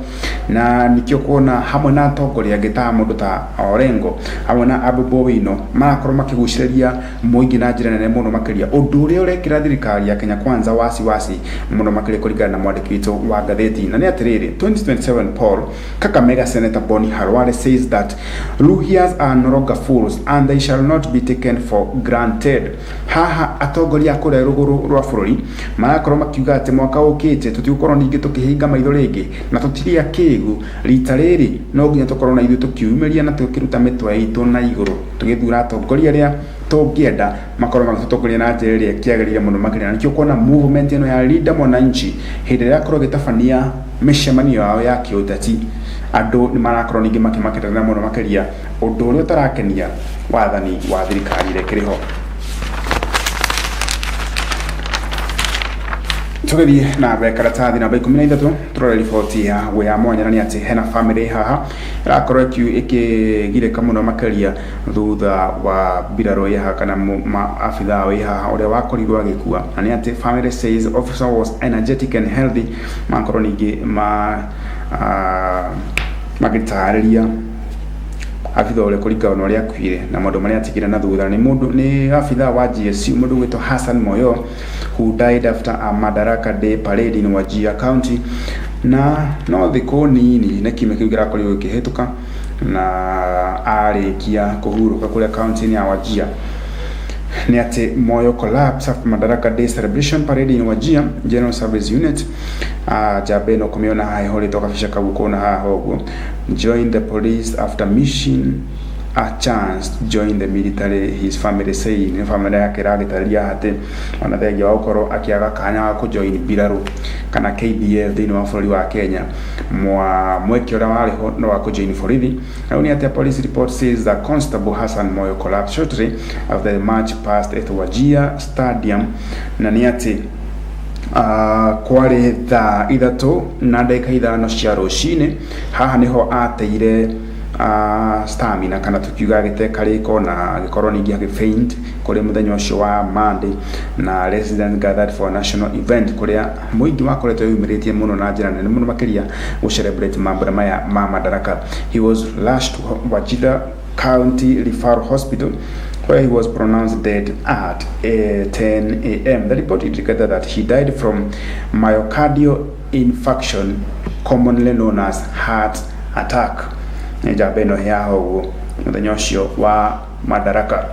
Na nĩkĩo kuona hamwe na atongoria angĩ ta mũndũ ta Orengo hamwe na Babu Owino marakorwo makĩgucĩrĩria mũingĩ na njĩra nene mũno makĩria, ũndũ ũrĩa ũrekĩra thirikari ya Kenya Kwanza wasiwasi mũno makĩria kũringana na mwandĩki witũ wa ngathĩti. Na nĩ atĩrĩrĩ, 2027 poll, Kakamega Senator Boni Khalwale says that Luhyas are no longer fools and they shall not be taken for granted. Haha atongoria a kũrĩa rũgũrũ rwa bũrũri marakorwo makiuga atĩ mwaka ũkĩte tũtigũkorwo ningĩ tũkĩhinga maitho rĩngĩ na tũtirĩ akĩgu. Rita rĩrĩ no nginya tũkorwo na ithuĩ tũkiumĩria na tũkĩruta mĩtwe itũ na igũrũ tũgĩthura atongoria arĩa tũngĩenda makorwo magĩtũtongoria na njĩra ĩrĩa ĩkĩagĩrĩire mũno makĩria. Na nĩkĩo kuona movement ĩno ya Linda Mwananchi hĩndĩ ĩrĩa ĩrakorwo ĩgĩtabania mĩcemanio yao ya kĩũteti, andũ nĩ marakorwo ningĩ makĩmakenerera mũno makĩria, ũndũ ũrĩa ũtarakenia wathani wa thirikari ĩrĩa ĩkĩrĩ ho. Tũgĩthiĩ na mbere, karatathi namba 13, tũrore riboti ya ya mwanya, na nĩ atĩ hena family haha ĩrakorwo ĩkĩgirĩka mũno makĩria thutha wa mbirarũ ĩ haha kana abithaa wĩ haha ũrĩa wakorirwo agĩkua. Na nĩ atĩ family says officer was energetic and healthy. Makorwo ningĩ magĩtarĩria abithaa ũrĩa kũringana na ũrĩa akuire na maũndũ marĩa atigire na thutha. Nĩ mũndũ nĩ abithaa wa GSU, mũndũ ũgwĩtwo Hassan Moyo, who died after a Madaraka Day parade in Wajir County. Na no thikũ nini na kiumia kĩu kĩrakorirwo gĩkĩhĩtũka Na arĩkia kũhurũka kũrĩa kaunti-inĩ ya Wajir. Nĩ atĩ Moyo collapse after Madaraka Day celebration parade in Wajir General Service Unit. Njamba ĩno kũmĩona haha ĩhũrĩtwo kabica kau kuona haha ũguo. Join the police after missing a chance to join the military, his family say. Nĩ family yake ĩragĩtarĩria atĩ ona thengia wa gũkorwo akĩaga kanya ga kũjoin mbirarũ kana KDF thĩinĩ wa bũrũri wa Kenya, mwa mweke ũrĩa warĩ ho no wa kũjoin borithi. Rĩu nĩ atĩ police report says that Constable Hassan Moyo collapsed shortly after the march passed at Wajir Stadium. Na nĩ atĩ kwarĩ thaa 3:05 cia rũcinĩ, haha nĩho ateire stamina, kana tukiuga agĩte karĩko na agĩkorwo ningĩ agĩ faint kũrĩ mũthenya ũcio wa Monday. Na residents gathered for a national event kũrĩa mũingĩ wakoretwo wĩyumĩrĩtie mũno na njĩra nene mũno makĩria gũ celebrate mambura maya ma Madaraka. He was rushed to Wajir County Referral Hospital, where he was pronounced dead at 10 a.m. The report indicated that he died from myocardial infarction, commonly known as heart attack. Nĩ njamba ĩno yaha ũguo mũthenya ũcio wa Madaraka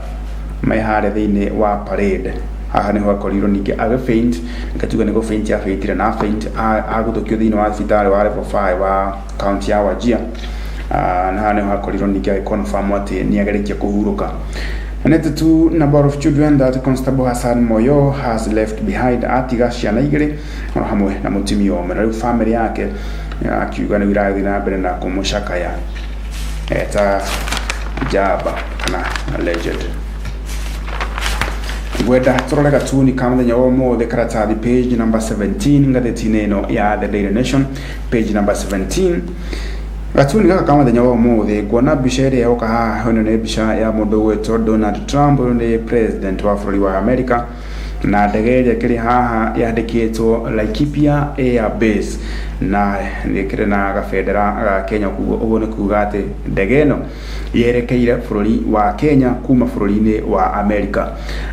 me harĩa thĩinĩ wa parade, haha nĩho akorirwo ningĩ agĩ faint. Ngatuga nĩ gũ faint afaintire na faint aguthũkio thĩinĩ wa thibitarĩ wa level 5 wa county ya Wajir. Na haha nĩho akorirwo ningĩ agĩ confirm atĩ nĩ ageretie kũhurũka. And the two number of children that Constable Hassan Moyo has left behind, atiga ciana igĩrĩ o hamwe na mũtumia ũmwe. Na rĩu family yake akiuga nĩ irathiĩ na mbere na kũmũcakaya eta njamba kana legend. Ngwenda tũrore gatuni ka mũthenya wa ũmũthĩ, karatathi page number 17, ngathĩti-inĩ ĩno ya The Daily Nation, page number 17. Gatuni gaka ka mũthenya wa ũmũthĩ, nguona mbica ĩrĩa yoka haha ĩno nĩ mbica ya mũndũ ũgwĩtwo Donald Trump. Ũyũ nĩ president wa bũrũri wa America, na ndege ĩrĩa ĩkĩrĩ haha yandĩkĩtwo Laikipia Air Base na ĩkĩrĩ na gabendera ga Kenya. Ũguo nĩ kuga atĩ ndege ĩno yerekeire bũrũri wa Kenya kuma bũrũri-inĩ wa America.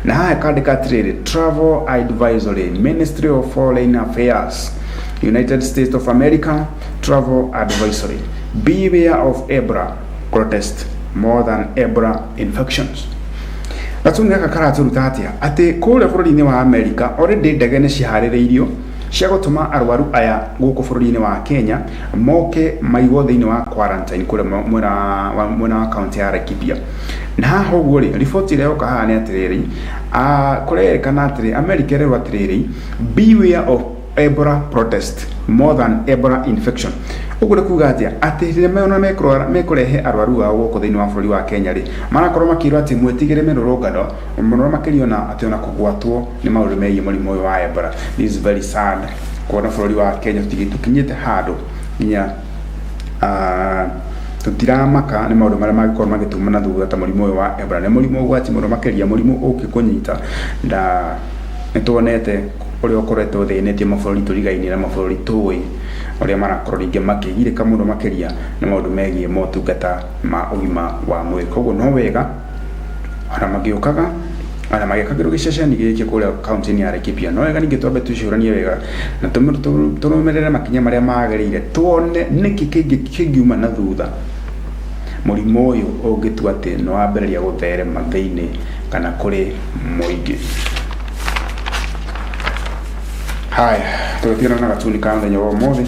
Na haha ĩkandĩka atĩrĩrĩ, "Travel Advisory, Ministry of Foreign Affairs, United States of America, Travel Advisory. Beware of Ebola protest more than Ebola infections." Gatuni gaka karatũruta atĩa? Atĩ kũrĩa bũrũri-inĩ wa America already ndege nĩ ciharĩrĩirio cia gũtũma arwaru aya gũkũ bũrũri-inĩ wa Kenya moke maigwo thĩinĩ wa quarantine kũrĩa mwena wa kaunti ya Laikipia. Na haha ũguo rĩ, riboti ĩrĩa yoka haha nĩ atĩrĩrĩ, kũrerĩkana atĩrĩ America ĩrerwo atĩrĩrĩ, "Beware of Ebola protest more than Ebola infection." Ũguo nĩ kuga atĩa? Atĩ rĩrĩa mena mekũrehe arwaru ao gũkũ thĩinĩ wa bũrũri wa Kenya rĩ, marakorwo makĩrwo atĩ mwĩtigĩre mĩrũrũngano mũno makĩria, ona atĩ ona kũgwatwo nĩ maũndũ megiĩ mũrimũ ũyũ wa Ebola. This is very sad kuona bũrũri wa Kenya tũkinyĩte handũ nginya tũtiramaka nĩ maũndũ marĩa mangĩkorwo magĩtuma na thutha ta mũrimũ ũyũ wa Ebola. Nĩ mũrimũ ũgwati mũno makĩria, mũrimũ ũngĩkũnyita, na nĩ tuonete ũrĩa ũkoretwo ũthĩnĩtie mabũrũri tũrigainie na mabũrũri tũĩ ũrĩa marakorwo ningĩ makĩgirĩka mũno makĩria nĩ maũndũ megiĩ motungata ma ũgima wa mwĩrĩ. Koguo no wega ona magĩũkaga, ona magĩkagĩrwo gĩceceni gĩkĩ kũrĩa kaunti-inĩ ya Laikipia, no wega ningĩ twambe twĩcũranie wega na tũrũmĩrĩre makinya marĩa magĩrĩire, tuone nĩkĩ kĩngĩ kĩngiuma na thutha mũrimũ ũyũ ũngĩtua atĩ nĩ wambĩrĩria gũtherema thĩinĩ kana kũrĩ mũingĩ. Haya, tũgĩtigana na gatuni ka mũthenya wa ũmũthĩ,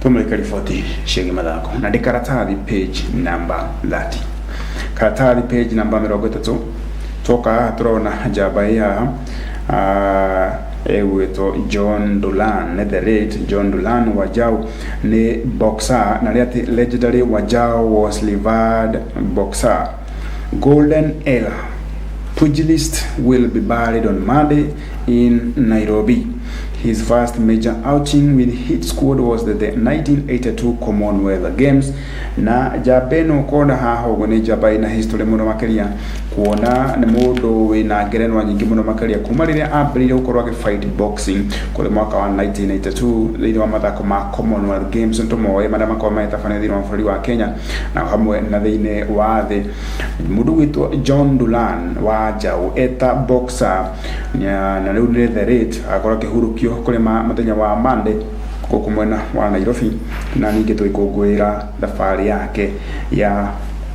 tumulike riboti ciĩgiĩ mathako na ndĩ karatathi page number 30, karatathi page number 30. Twoka haha tũrona njamba ĩ haha ĩgwĩtwo John Dulan, nĩ the late John Dulan Wajau, nĩ boxer, na rĩ atĩ legendary Wajau was revered boxer. Golden era pugilist will be buried on Monday in Nairobi. His first major outing with Hit Squad was the 1982 Commonwealth Games. Na njamba ĩno ũkona haha ũguo nĩ njamba ĩna history mũno makĩria, kuona nĩ mũndũ wĩna ngerenwa nyingĩ mũno makĩria kuma rĩrĩa ambĩrĩirie gũkorwo agĩ fight boxing kũrĩ mwaka wa 1982 thĩinĩ wa mathako ma Commonwealth Games. Nĩ tũmoĩ marĩa makoragwo magĩtabanio thĩinĩ wa bũrũri wa Kenya na hamwe na thĩinĩ wa thĩ. Mũndũ gwĩtwo John Dulan wa Njau eta boxer na rĩu nĩ the late, akorwo akĩhurũkio kũrĩ mũthenya wa Monday. Gũkũ mwena wa Nairobi, na ningĩ tũgĩkũngũĩra thabarĩ yake ya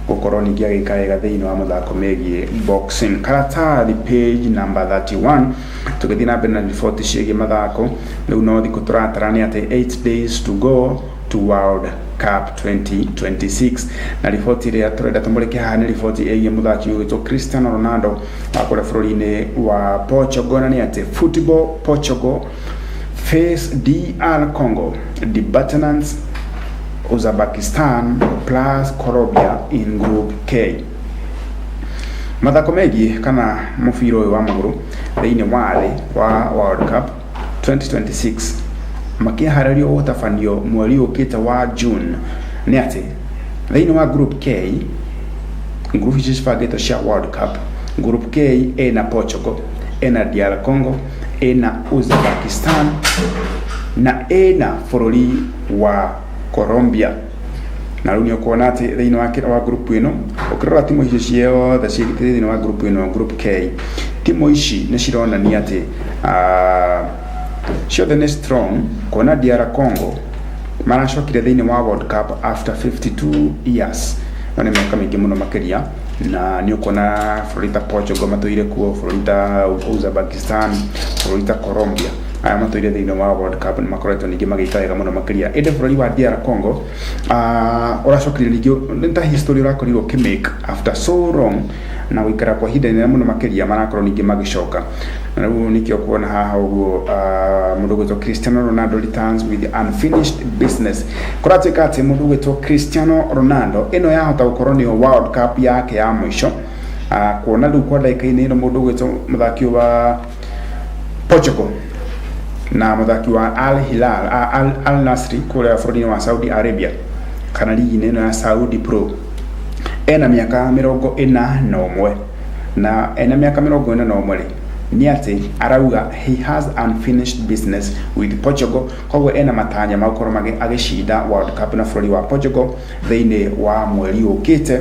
gũkorwo ningĩ agĩka wega thĩinĩ wa mathako megiĩ boxing. Karatathi page number 31. Tũgĩthiĩ na mbere na riboti ciĩgiĩ mathako, rĩu no thikũ tũratara nĩ atĩ 8 days to go to World Cup 2026, na riboti ĩrĩa tũrenda tũmũrĩke haha nĩ riboti ĩgiĩ mũthaki ũgwĩtwo Cristiano Ronaldo wa kũrĩa bũrũri-inĩ wa Portugal, na nĩ atĩ football Portugal face DR Congo debutantes Uzbekistan plus Colombia in Group K. Mathako megiĩ kana mũbira ũyũ wa magũrũ thĩinĩ wa thĩ wa World Cup 2026 makĩharĩrio gũtabanio mweri ũkĩte wa June, nĩ atĩ thĩinĩ wa Group K, group ici cibangĩtwo cia World Cup, Group K ĩna Portugal, ĩna DR Congo, ĩna Uzbekistan na ĩna bũrũri wa Colombia. Na rĩu nĩ ũkuona atĩ thĩinĩ wa group ĩno, ũkĩrora timu ici ciothe ciĩ thĩinĩ wa group ĩno, Group K, timu ici nĩ cironania atĩ ciothe nĩ strong, kuona DR Congo maracokire thĩinĩ wa World Cup after 52 years, no nĩ mĩaka mĩingĩ mũno makĩria. Na nĩ ũkuona bũrũri ta Portugal matũire kuo, bũrũri ta Uzbekistan, bũrũri ta Colombia, aya matũire thĩinĩ wa World Cup nĩ makoretwo ningĩ magĩka wega mũno makĩria. Ĩndĩ bũrũri wa DR Congo ũracokire ningĩ, nĩ ta history ũrakorirwo ũkĩmake after so long na gũikara kwa ihinda inene mũno makĩria, marakorwo ningĩ magĩcoka. Na rĩu nĩkĩo kuona haha ũguo mũndũ ũgwĩtwo Cristiano Ronaldo returns with unfinished business. Kũratuĩka atĩ mũndũ ũgwĩtwo Cristiano Ronaldo ĩno yahota gũkorwo nĩyo World Cup yake ya mũico, kuona rĩu kwa ndagĩka-inĩ ĩno mũndũ ũgwĩtwo mũthaki wa Portugal na mũthaki wa Al Hilal, Al Nassr kũrĩa bũrũri-inĩ wa Saudi Arabia kana ligi-inĩ ĩno ya Saudi Pro, ena mĩaka 41, na ena mĩaka 41 rĩ, nĩ atĩ arauga he has unfinished business with Portugal. Koguo ena matanya ma gũkorwo agĩcinda World Cup na bũrũri wa Portugal thĩinĩ wa mweri ũkĩte,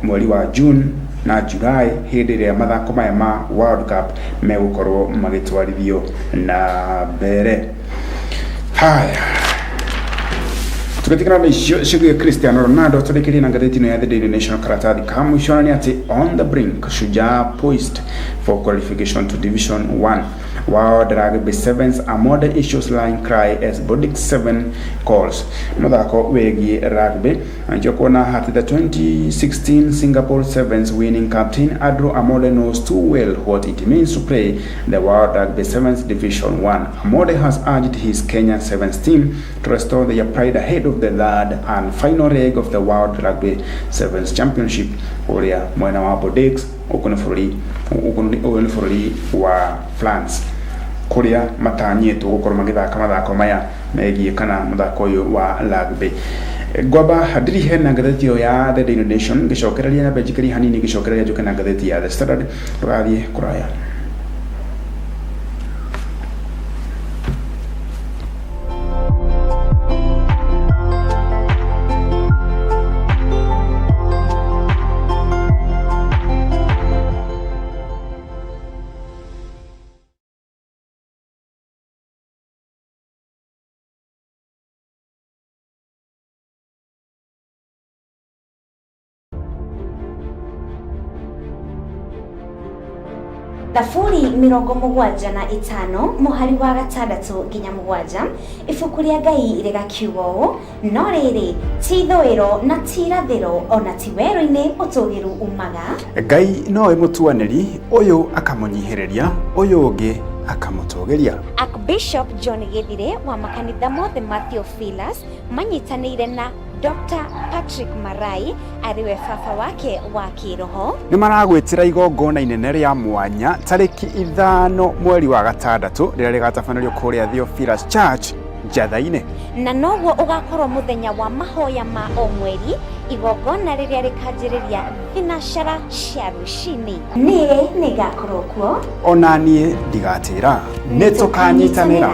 mweri wa June na July, hĩndĩ ĩrĩa mathako maya ma World Cup megũkorwo magĩtwarithio na mbere. Haya, tũgĩtigana na icio ciĩgiĩ Cristiano Ronaldo, tũrĩkĩrie na ngathĩti ĩno ya The Daily Nation, karatathi ka mũico, na nĩ atĩ on the brink, Shujaa poised for qualification to Division 1. World Rugby Sevens, Amode issues line cry as Bordeaux 7 calls. Mũthako wĩgiĩ rugby, na kuona atĩ the 2016 Singapore Sevens winning captain Andrew Amode knows too well what it means to play the World Rugby Sevens Division 1. Amode has urged his Kenya Sevens team to restore their pride ahead of the third and final leg of the World Rugby Sevens Championship ũrĩa mwena wa Bordeaux, gũkũ nĩ bũrũri ũyũ nĩ bũrũri wa France, kũrĩa matanyĩtwo gũkorwo magĩthaka mathako maya megiĩ kana mũthako ũyũ wa rugby. Ngwamba ndirihe na ngathĩti ĩyo ya The Daily Nation, ngĩcokereria na njikari hanini, ngĩcokereria njoke na ngathĩti ya The Standard. Ndũgathiĩ kũraya. Thaburi 75 mũhari wa 6 nginya 7, ibuku rĩa Ngai rĩgakiuga ũũ: "No rĩrĩ, ti ithũĩro na ti irathĩro, ona ti werũ-inĩ ũtũgĩru umaga." Ngai nowe mũtuanĩri, ũyũ akamũnyihĩrĩria, ũyũ ũngĩ akamũtũgĩria. Archbishop John Githire wa makanitha mothe ma Theophilus manyitanĩire na Dr. Patrick Marai, arĩwe baba wake wa kĩroho, nĩ maragwĩtĩra igongona inene rĩa mwanya tarĩki 5 mweri wa gatandatũ, rĩrĩa rĩgatabanĩrio kũrĩa Theophilus Church, Njatha-inĩ. Na noguo ũgakorwo mũthenya wa mahoya ma o mweri, igongona rĩrĩa rĩkanjĩrĩria thinacara cia rũcinĩ. Niĩ nĩngakorwo kuo. Ona niĩ ndigatĩra, nĩ tũkanyitanĩra.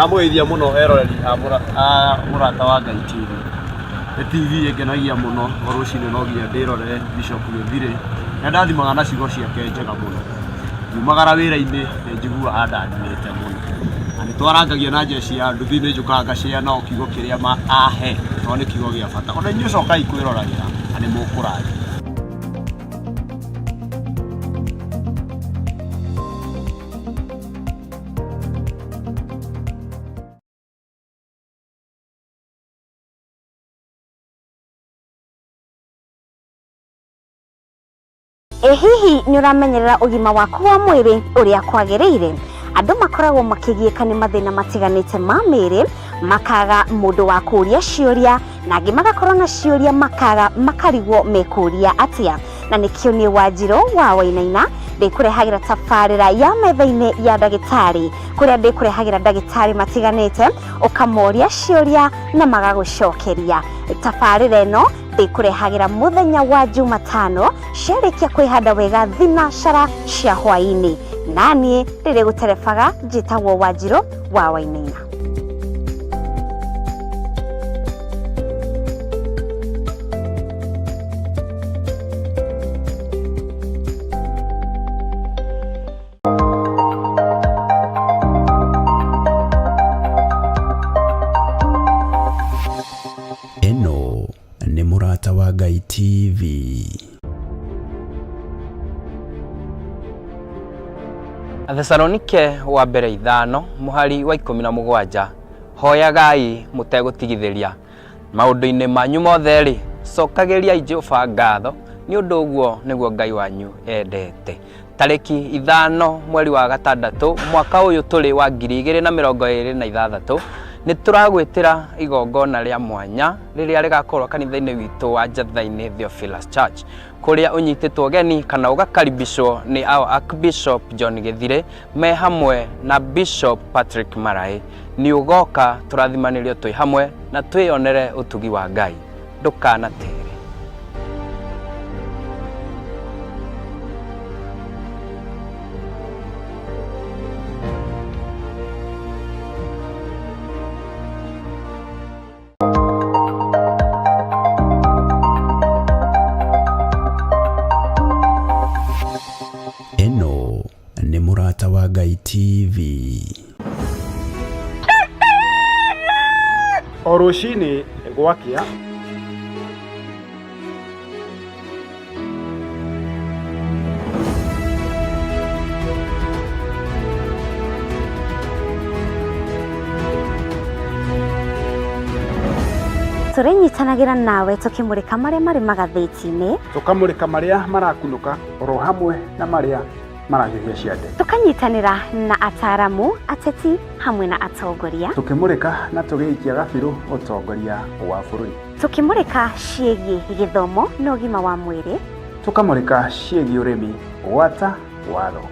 Ndamũgeithia mũno eroreri a Mũrata wa Ngai TV. Nĩ TV ĩngenagia mũno, o rũcinĩ no nginya ndĩrorere Bishop Gĩthirĩ, nĩ andathimaga na ciugo ciake njega mũno. Ngiumagara wĩra-inĩ nĩ njiguaga andathimĩte mũno. Na nĩ twarangagia na jeshi ya nduthi nĩ njũkaga ngacĩa nao kiugo kĩrĩa ahe, tondũ nĩ kiugo gĩa bata. Ona inyuĩ cokai kwĩroragĩra na nĩ mũkũrathimwo. Ĩ hihi nĩ ũramenyerera ũgima waku wa mwĩrĩ ũrĩa kwagĩrĩire? Andũ makoragwo makĩgiĩka nĩ mathĩna matiganĩte ma mĩĩrĩ, makaga mũndũ wa kũũria ciũria, na angĩ magakorwo na ciũria makaga makarigwo mekũũria atĩa. Na nĩkĩo niĩ Wanjirũ wa Wainaina ndĩkũrehagĩra tabarĩra ya metha-inĩ ya ndagĩtarĩ, kũrĩa ndĩkũrehagĩra ndagĩtarĩ matiganĩte, ũkamoria ciũria na magagũcokeria. Tabarĩra ĩno ndĩkũrehagĩra mũthenya wa Jumatano ciarĩkia kwĩhanda wega thinacara cia hwaĩ-inĩ. Naniĩ rĩrĩ gũterebaga njĩtagwo Wanjirũ wa Wainaina. Ĩno nĩ Mũrata wa Ngai TV. Athesalonike wa mbere 5 mũhari wa 17, hoyagai mũtegũtigithĩria. Maũndũ-inĩ manyu mothe-rĩ, cokagĩriai Jehova ngatho, nĩ ũndũ ũguo nĩguo Ngai wanyu endete. Tarĩki 5 mweri wa 6 mwaka ũyũ tũrĩ wa 2026, nĩ tũragwĩtĩra igongona rĩa mwanya rĩrĩa rĩgakorwo kanitha-inĩ witũ wa Njatha-inĩ Theophilus Church, kũrĩa ũnyitĩtwo ũgeni kana ũgakaribishwo nĩ our Archbishop John Gĩthirĩ me hamwe na Bishop Patrick Maraĩ. Nĩ ũgoka tũrathimanĩrio twĩ hamwe na twĩyonere ũtugi wa Ngai. Ndũkanatere. Ĩno nĩ Mũrata wa Ngai TV. O rũcinĩ gwakĩa, Tũrĩnyitanagĩra nawe tũkĩmũrĩka marĩa marĩ magathĩti-inĩ, tũkamũrĩka marĩa marakunũka oro hamwe na marĩa marahiũhia ciande, tũkanyitanĩra na ataramu, ateti hamwe na atongoria, tũkĩmũrĩka na tũgĩikia gabirũ ũtongoria wa bũrũri, tũkĩmũrĩka ciĩgiĩ gĩthomo na ũgima wa mwĩrĩ, tũkamũrĩka ciĩgiĩ ũrĩmi gwata watho.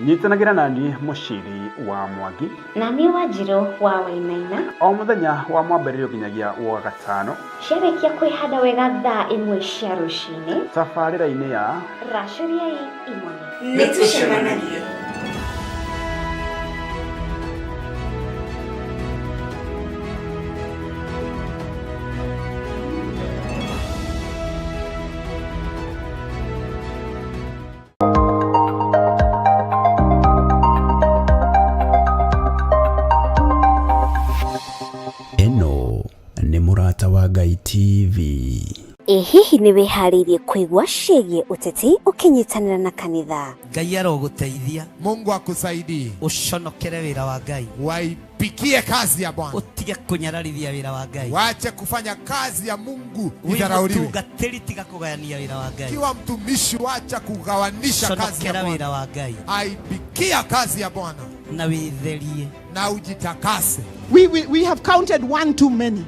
Nyitanagĩra naniĩ Mũciri wa Mwangi na niĩ Wanjirũ wa Wainaina o mũthenya wa mwambĩrĩrio nginyagia wa gatano, ciarĩkia kwĩhanda wega thaa 1 cia rũcinĩ, tabarĩra-inĩ ya Racũriai Imone. Nĩtũcemanagie. Ĩno nĩ Mũrata wa Ngai TV. Ĩ hihi nĩ wĩharĩirie kũigua ciĩgiĩ ũteti ũkĩnyitanĩra na kanitha? Ngai arogũteithia. Mungu akusaidie. Ũconokere wĩra wa Ngai. Waipikie kazi ya Bwana. Ũtige kũnyararithia wĩra wa Ngai. Wache kufanya kazi ya Mungu Wĩ idharauliwe. mũtungatĩri tiga kũgayania wĩra wa Ngai. Kiwa mtumishi, wacha kugawanisha kazi ya Conokera wĩra Bwana. wa Ngai. Aipikia kazi ya Bwana Na wĩtherie. na ujitakase. We have counted one too many,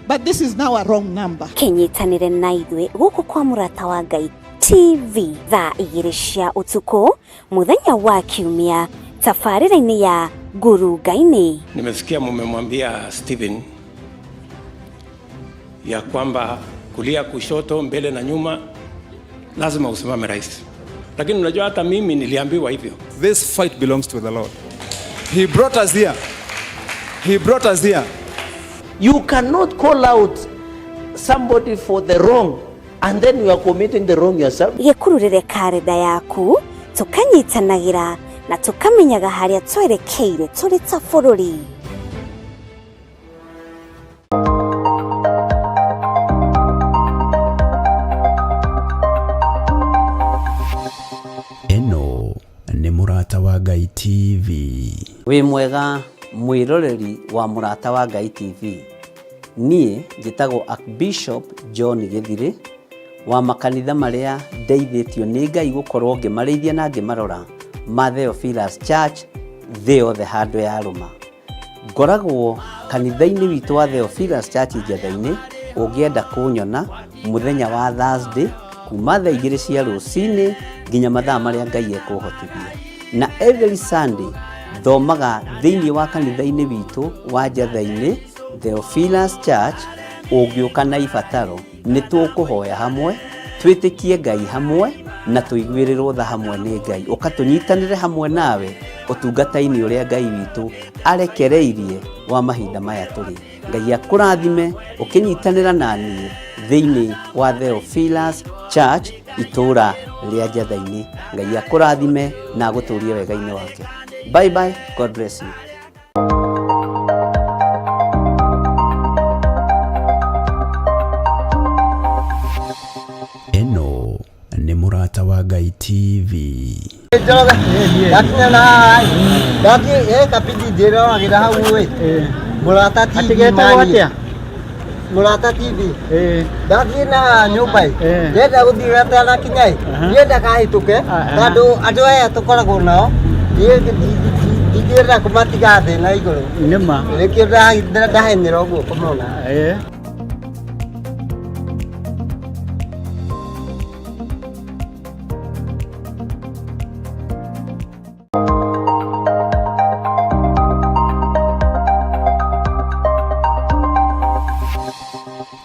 but this is now a wrong number. Kĩnyitanĩre na ithuĩ gũkũ kwa Mũrata wa Ngai TV thaa 2 cia ũtukũ mũthenya wa Kiumia tabarĩra-inĩ ya Ngurunga-inĩ. Nimesikia mumemwambia Stephen ya kwamba kulia, kushoto, mbele na nyuma lazima usimame rais. Lakini unajua hata mimi niliambiwa hivyo. This fight belongs to the Lord. He brought us here. He brought us here. You cannot call out somebody for the wrong and then you are committing the wrong yourself. Gĩkururĩre karenda yaku tũkanyitanagĩra na tũkamenyaga harĩa twerekeire tũrĩ ta bũrũri. Ĩno nĩ Mũrata wa Ngai TV. Wĩ mwega mwĩroreri wa Mũrata wa Ngai TV. Niĩ njĩtagwo Archbishop John Gĩthirĩ wa makanitha marĩa ndeithĩtio nĩ Ngai gũkorwo ngĩmarĩithia na ngĩmarora ma Theophilus Church thĩ yothe handũ yarũma. Ngoragwo kanitha-inĩ witũ wa Theophilus Church Njetha-inĩ, ũngĩenda kũnyona mũthenya wa Thursday kuma thaa igĩrĩ cia rũcinĩ nginya mathaa marĩa Ngai ekũhotithia. Na every Sunday thomaga thĩinĩ wa kanitha-inĩ witũ wa Njetha-inĩ Theophilus Church, ũngĩũka na ibataro nĩ tũkũhoya hamwe, twĩtĩkie Ngai hamwe na tũiguĩrĩrwo tha hamwe nĩ Ngai. Ũka tũnyitanĩre hamwe nawe ũtungata-inĩ ũrĩa Ngai witũ arekereirie wa mahinda maya tũrĩ. Ngai akũrathime ũkĩnyitanĩra na niĩ thĩinĩ wa Theophilus Church itũũra rĩa Njetha-inĩ. Ngai akũrathime na agũtũrie wega-inĩ wake. Bye bye, God bless you. Ĩno nĩ Mũrata wa Ngai TV. Njoroge ndakinya na haha ndaki eh kapindi ndĩroragĩra hau ĩ Mũrata TV Atĩ getagwo mani. atĩa? Mũrata TV ndathiĩ na nyũmba ĩ ndĩrenda gũthiĩ gatanakinya ĩ ndĩrenda kahĩtũke tondũ andũ aya tũkoragwo nao ndingĩenda kũmatiga thĩ na igũrũ nĩma nĩkĩo ndahenyera ũguo kũmona.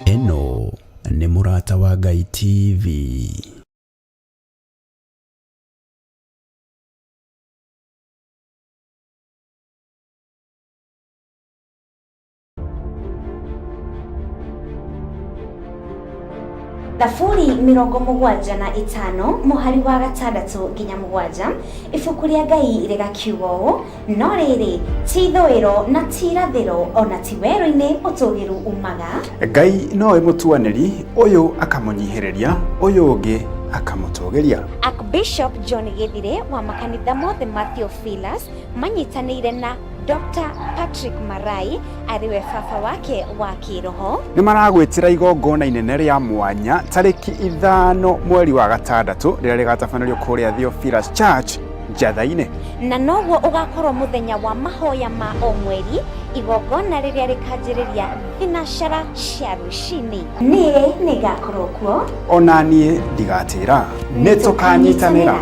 Ĩno nĩ Mũrata wa Ngai TV. Thaburi 75 mũhari wa 6 nginya 7 ibuku rĩa Ngai rĩgakiuga ũũ no rĩrĩ ti ithũĩro na ti irathĩro ona ti werũ-inĩ ũtũgĩru umaga. Ngai nowe mũtuanĩri, ũyũ akamũnyihĩrĩria, ũyũ ũngĩ akamũtũgĩria. Archbishop John Gĩthirĩ wa makanitha mothe ma Theophilus manyitanĩire na Dr. Patrick Marai arĩ we baba wake wa kĩroho. Nĩ maragwĩtĩra igongona inene rĩa mwanya tarĩki 5 mweri wa 6 rĩrĩa rĩgatabanĩrio kũrĩa Theophilus Church Njatha-inĩ. Na noguo ũgakorwo mũthenya wa mahoya ma o mweri igongona rĩrĩa rĩkanjĩrĩria thinacara cia rũcinĩ. Niĩ nĩngakorwo kuo. Ona niĩ ndigatĩra, nĩ tũkanyitanĩra.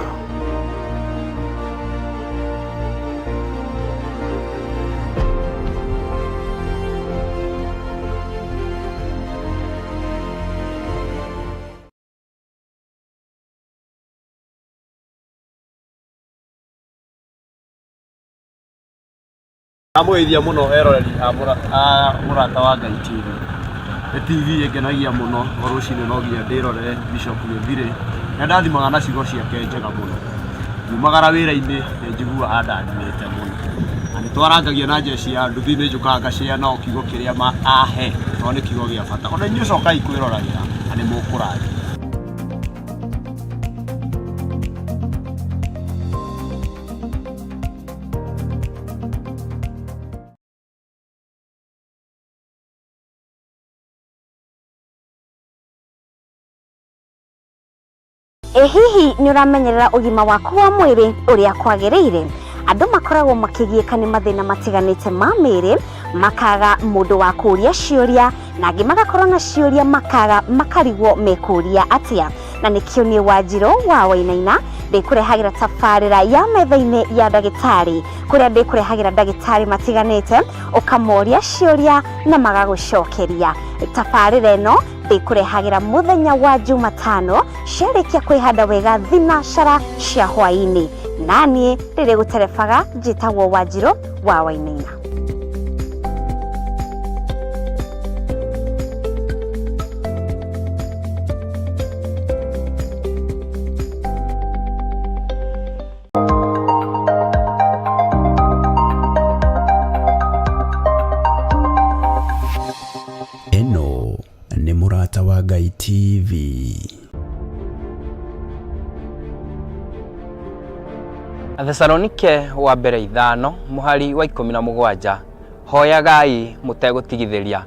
Ndamũgeithia mũno eroreri a Mũrata wa Ngai TV. Nĩ TV ĩngenagia mũno o rũcinĩ no nginya ndĩrorere Bishop Gĩthirĩ. Nĩ andathimaga na ciugo ciake njega mũno. Ngiumagara wĩra-inĩ nĩ njiguaga andathimĩte mũno. Na nĩ twarangagia na jeshi ya nduthi nĩ njũkaga ngacĩa nao kiugo kĩrĩa ahe tondũ nĩ kiugo gĩa bata. Ona inyuĩ cokai kwĩroragĩra na nĩ mũkũrathimwo. Ĩ hihi nĩ ũramenyerera ũgima waku wa mwĩrĩ ũrĩa kwagĩrĩire? Andũ makoragwo makĩgiĩka nĩ mathĩna matiganĩte ma mĩĩrĩ, makaga mũndũ wa kũũria ciũria, na angĩ magakorwo na ciũria makaga makarigwo mekũũria atĩa. Na nĩkĩo niĩ Wanjirũ wa Wainaina ndĩkũrehagĩra tabarĩra ya metha-inĩ ya ndagĩtarĩ, kũrĩa ndĩkũrehagĩra ndagĩtarĩ matiganĩte, ũkamoria ciũria na magagũcokeria. Tabarĩra ĩno Ndĩkũrehagĩra mũthenya wa Jumatano ciarĩkia kwĩhanda wega thinacara cia hwaĩ-inĩ. Naniĩ rĩrĩ gũterebaga njĩtagwo Wanjirũ wa Wainaina. Ĩno nĩ Mũrata wa Ngai TV. Athesalonike wa mbere ithano mũhari wa 17 hoyagai mũtegũtigithĩria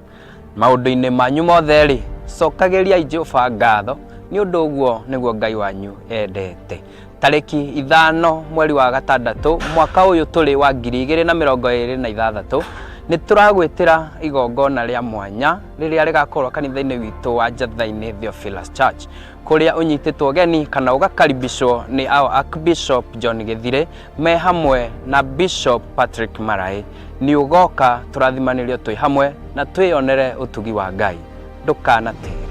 maũndũ-inĩ manyu mothe-rĩ cokagĩriai Jehova ngatho nĩ ũndũ ũguo nĩguo Ngai wanyu endete. Tarĩki 5 mweri wa 6 mwaka ũyũ tũrĩ wa 2026 nĩ tũragwĩtĩra igongona rĩa mwanya rĩrĩa rĩgakorwo kanitha-inĩ witũ wa Njatha-inĩ Theophilus Church kũrĩa ũnyitĩtwo geni kana ũgakaribishwo nĩ our Archbishop John Gĩthire me hamwe na Bishop Patrick Maraĩ. Nĩ ũgoka tũrathimanĩrio twĩ hamwe na twĩyonere ũtugi wa Ngai. Ndũkanatere.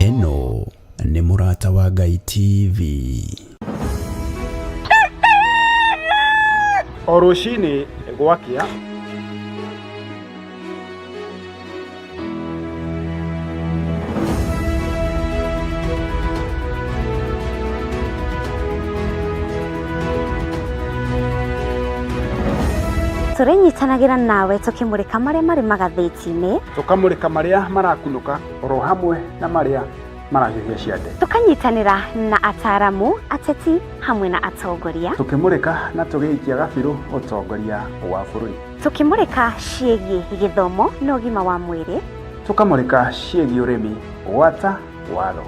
Ĩno nĩ Mũrata wa Ngai TV. O rũcinĩ gwakĩa Tũrĩnyitanagĩra nawe tũkĩmũrĩka marĩa marĩ magathĩti-inĩ, tũkamũrĩka marĩa marakunũka oro hamwe na marĩa marahiũhia ciande, tũkanyitanĩra na ataaramu, ateti hamwe na atongoria, tũkĩmũrĩka na tũgĩikia gabirũ ũtongoria wa bũrũri, tũkĩmũrĩka ciĩgiĩ gĩthomo na ũgima wa mwĩrĩ, tũkamũrĩka ciĩgiĩ ũrĩmi gwata watho.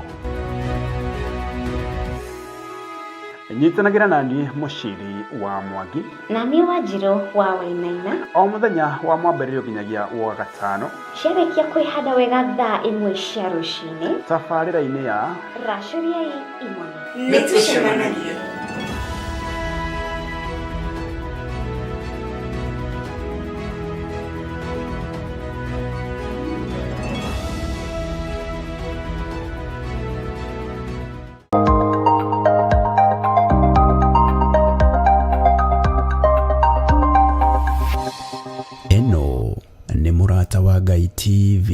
Nyitanagĩra na niĩ Mũciri wa Mwangi na niĩ Wanjirũ wa Wainaina o mũthenya wa mwambĩrĩrio nginyagia wa gatano ciarĩkia kwĩhanda wega thaa 1 cia rũcinĩ tabarĩra-inĩ ya racũriai imone. Nĩtũcemanagia. Ĩno nĩ Mũrata wa Ngai TV.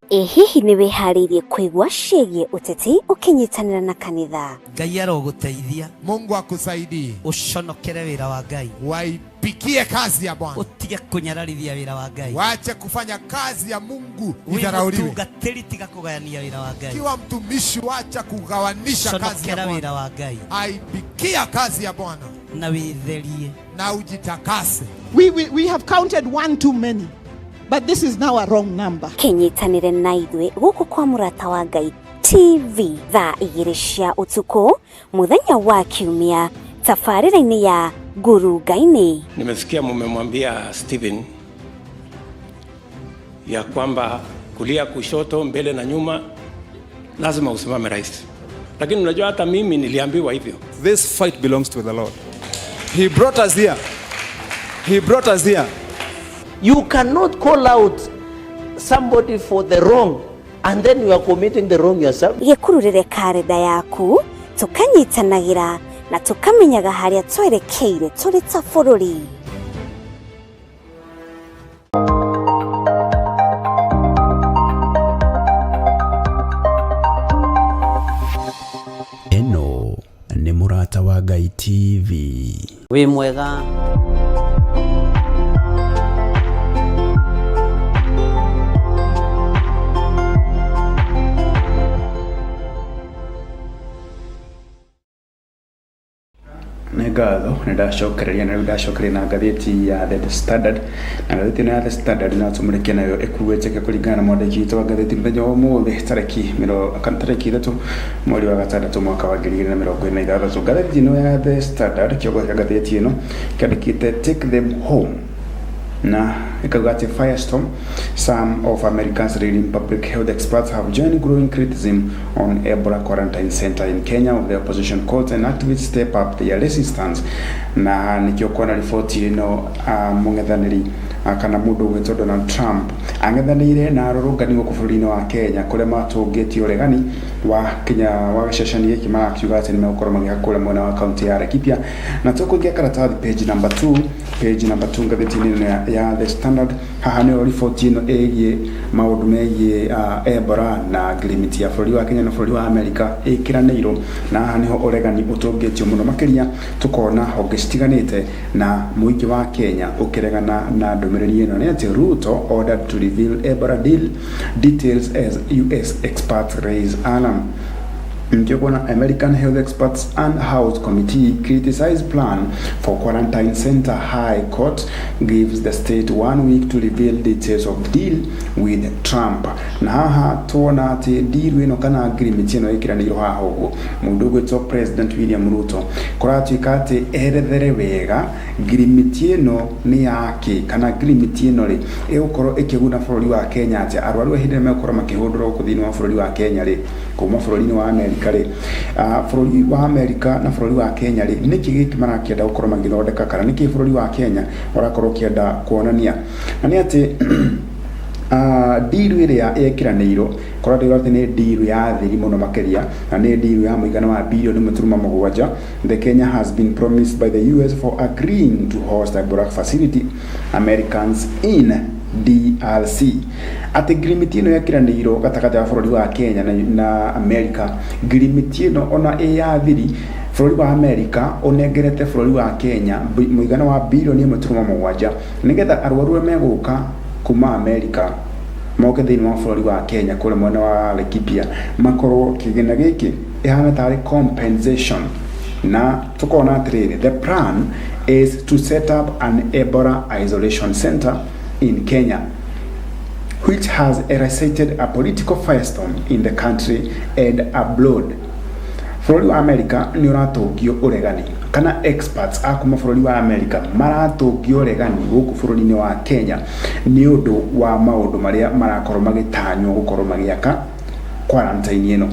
Ĩ hihi nĩ wĩharĩirie kũigua ciĩgiĩ ũteti ũkĩnyitanĩra na kanitha? Ngai arogũteithia. Mungu akusaidie. Ũconokere wĩra wa Ngai. Waipikie kazi ya Bwana. Ũtige kũnyararithia wĩra wa Ngai. Waache kufanya kazi ya Mungu Wĩ idharauliwe. mũtungatĩri tiga kũgayania wĩra wa Ngai. Kiwa mtumishi, wacha kugawanisha kazi ya Conokera Bwana. wĩra wa Ngai. Aipikia kazi ya Bwana Na wĩtherie. na ujitakase. We have counted one too many, but this is now a wrong number. Kĩnyitanĩre na ithuĩ gũkũ kwa Mũrata wa Ngai TV thaa 2 cia ũtukũ mũthenya wa Kiumia tabarĩra-inĩ ya Ngurunga-inĩ. Nimesikia mumemwambia Stephen ya kwamba kulia, kushoto, mbele na nyuma lazima usimame rais, lakini unajua hata mimi niliambiwa hivyo. This fight belongs to the Lord. He brought us here. He brought us here. You cannot call out somebody for the wrong and then you are committing the wrong yourself. Gĩkururĩre karenda yaku tũkanyitanagĩra na tũkamenyaga harĩa twerekeire tũrĩ ta bũrũri. Ĩno nĩ Mũrata wa Ngai TV. Wĩ mwega. Nĩ ngatho nĩ ndacokereria na rĩu ndacokereria na ngathĩti ya The Standard na ngathĩti ĩno ya The Standard no tũmũrĩke nayo ĩkuĩte kũringana na mwandĩki witũ wa ngathĩti mũthenya wa ũmũthĩ tarĩki 3 mweri wa 6 mwaka wa 2026. Ngathĩti ĩno ya The Standard, kĩongo kĩa ngathĩti ĩno kĩandĩkĩte Take them home. Na ĩkauga atĩ firestorm, some of America's leading public health experts have joined growing criticism on Ebola quarantine center in Kenya of the opposition courts and activists step up their resistance. Na nĩkĩo kuona riboti ĩno, mũng'ethanĩri kana mũndũ ũgwĩtwo Donald Trump ang'ethanĩire na arũrũngani gũkũ bũrũri-inĩ wa Kenya kũrĩa matũngĩtie ũregani wa kinya wa gĩceceni gĩkĩ, marakiuga atĩ nĩ megũkorwo magĩaka kũrĩa mwena wa kaunti ya Laikipia. Na tũkũingĩa karatathi page number 2, page number 2 ngathĩti-inĩ ĩno ya The Standard. Haha nĩho riboti ĩno ĩgiĩ maũndũ megiĩ Ebola na ngirimiti ya bũrũri wa Kenya na bũrũri wa Amerika ĩkĩranĩirwo, na haha nĩho ũregani ũtũngĩtio mũno makĩria, tũkona honge citiganĩte na mũingĩ wa Kenya ũkĩregana na ndũmĩrĩri ĩno. Nĩ atĩ Ruto ordered to reveal Ebola deal details as US experts raise alarm. Nĩkĩo kuona American health experts and House committee criticize plan for quarantine center. High Court gives the state one week to reveal details of deal with Trump. Na haha tuona atĩ deal ĩno kana agreement ĩno ĩkĩranĩirwo haha ũguo, mũndũ ũgwĩtwo President William Ruto kũratuĩka atĩ erethere wega ngirimiti ĩno nĩ yake, kana ngirimiti ĩno rĩ ĩgũkorwo ĩkĩguna bũrũri wa Kenya atĩa. Arwaru hĩndĩ ĩrĩa megũkorwo makĩhũndũrwo gũkũ thĩinĩ wa bũrũri wa Kenya rĩ, kuma bũrũri-inĩ wa Amerika rĩ, bũrũri wa Amerika na bũrũri wa Kenya rĩ, nĩkĩ gĩkĩ marakĩenda gũkorwo magĩthondeka, kana nĩkĩ bũrũri wa Kenya ũrakorwo ũkĩenda kuonania? Na nĩ atĩ deal ĩrĩa yekĩranĩirwo kũratuĩka atĩ nĩ deal ya thiri mũno makĩria, na nĩ deal ya mũigana wa bilioni 1.7. The Kenya has been promised by the US for agreeing to host Ebola facility Americans in DRC, atĩ ngirimiti ĩno yekĩranĩirwo gatagatĩ wa bũrũri wa Kenya na America, ngirimiti ĩno ona ĩ ya thiri, bũrũri wa America ũnengerete bũrũri wa Kenya mũigana wa bilioni 1.7 nĩgetha arwaru arĩa megũka kuma America moke thĩinĩ wa bũrũri wa Kenya kũrĩa mwena wa Laikipia makorwo kĩgĩna gĩkĩ ĩhana tarĩ compensation. Na tukona atĩrĩrĩ, the plan is to set up an Ebola isolation center in Kenya, which has elicited a political firestorm in the country and abroad. Bũrũri wa America nĩ ũratũngio ũregani, kana experts a kuma bũrũri wa America maratũngio ũregani gũkũ bũrũri-inĩ wa Kenya nĩ ũndũ wa maũndũ marĩa marakorwo magĩtanywo gũkorwo magĩaka quarantine ĩno.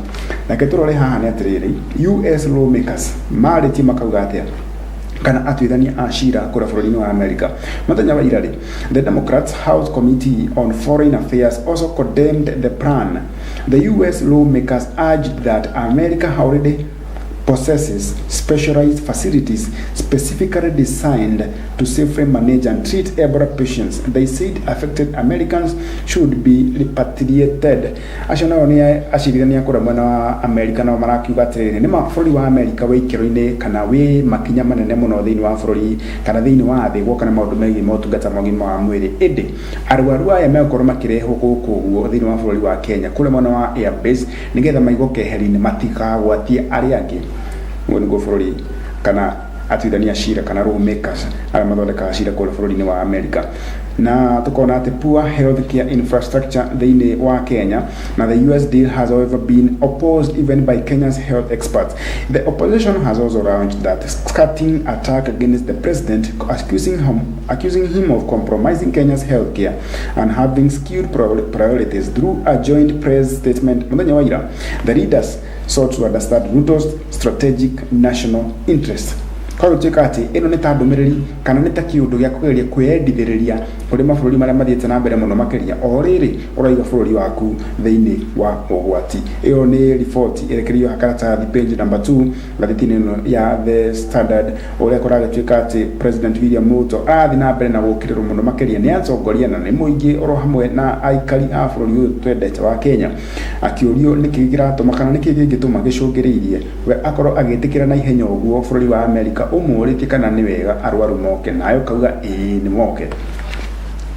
Nake tũrore haha nĩ atĩrĩrĩ, US lawmakers marĩtie makauga atĩa, kana atuithania a cira kũrĩa bũrũri-inĩ wa America mũthenya wa ira rĩ. The Democrats House Committee on Foreign Affairs also condemned the plan. The US lawmakers urged that America already possesses specialized facilities specifically designed to safely manage and treat Ebola patients. They said affected Americans should be repatriated. Acio nao nĩ acirithania kũrĩa mwena wa America, nao marakiuga atĩrĩrĩ, nĩ ma bũrũri wa America wĩ ikĩro-inĩ kana wĩ makinya manene mũno thĩinĩ wa bũrũri kana thĩinĩ wa thĩ guoka na maũndũ megiĩ motungata ma ũgima wa mwĩrĩ, ĩndĩ arwaru aya megũkorwo makĩrehwo gũkũ ũguo thĩinĩ wa bũrũri wa Kenya kũrĩa mwena wa airbase nĩgetha maigwo keheri-inĩ matikagwatie arĩa angĩ. Ũguo nĩguo bũrũri kana atuithania cira kana lawmakers arĩa mathondekaga cira kũrĩa bũrũri-inĩ wa America. Na tukona atĩ poor healthcare infrastructure thĩinĩ wa Kenya na the US deal has, however, been opposed even by Kenya's health experts. The opposition has also launched that scathing attack against the president, accusing him of compromising Kenya's healthcare and having skewed priorities. Through a joint press statement mũthenya wa ira, the leaders sought to understand Ruto's strategic national interest. Kwa gũtuĩka atĩ ĩno nĩ ta ndũmĩrĩri kana nĩ ta kĩũndũ gĩa kũgeria kwĩyendithĩrĩria kũrĩ mabũrũri marĩa mathiĩte na mbere mũno makĩria, o rĩrĩ ũraiga bũrũri waku thĩinĩ wa ũgwati. Ĩyo nĩ riboti ĩrekereirio karatathi page number 2 ngathĩti-inĩ ĩno ya The Standard, ũrĩa kũragĩtuĩka atĩ President William Ruto arathiĩ na mbere na gũkĩrĩrwo mũno makĩria nĩ atongoria na nĩ mũingĩ oro hamwe na aikari a bũrũri ũyũ twendete wa Kenya, akĩũrio nĩkĩ kĩratũma kana nĩkĩ kĩngĩtũma gĩcũngĩrĩirie we akorwo agĩtĩkĩra na ihenya ũguo bũrũri wa Amerika ũmũrĩtie kana nĩ wega arwaru moke, nayo kauga ĩĩ, nĩ moke.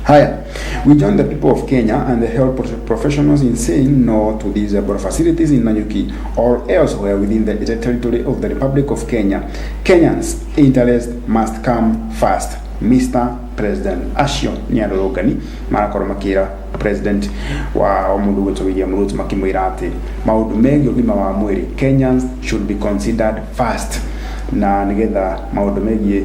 Haya, we join the people of Kenya and the health professionals in saying no to these Ebola facilities in Nanyuki or elsewhere within the territory of the Republic of Kenya. Kenyans' interest must come first. Mr. President. Acio nĩ arũrũngani marakorwo makĩra president wa mũndũ gwĩtwo William Ruto, makĩmwĩra atĩ maũndũ megiĩ ũgima wa mwĩrĩ, Kenyans should be considered first, na nĩgetha maũndũ megiĩ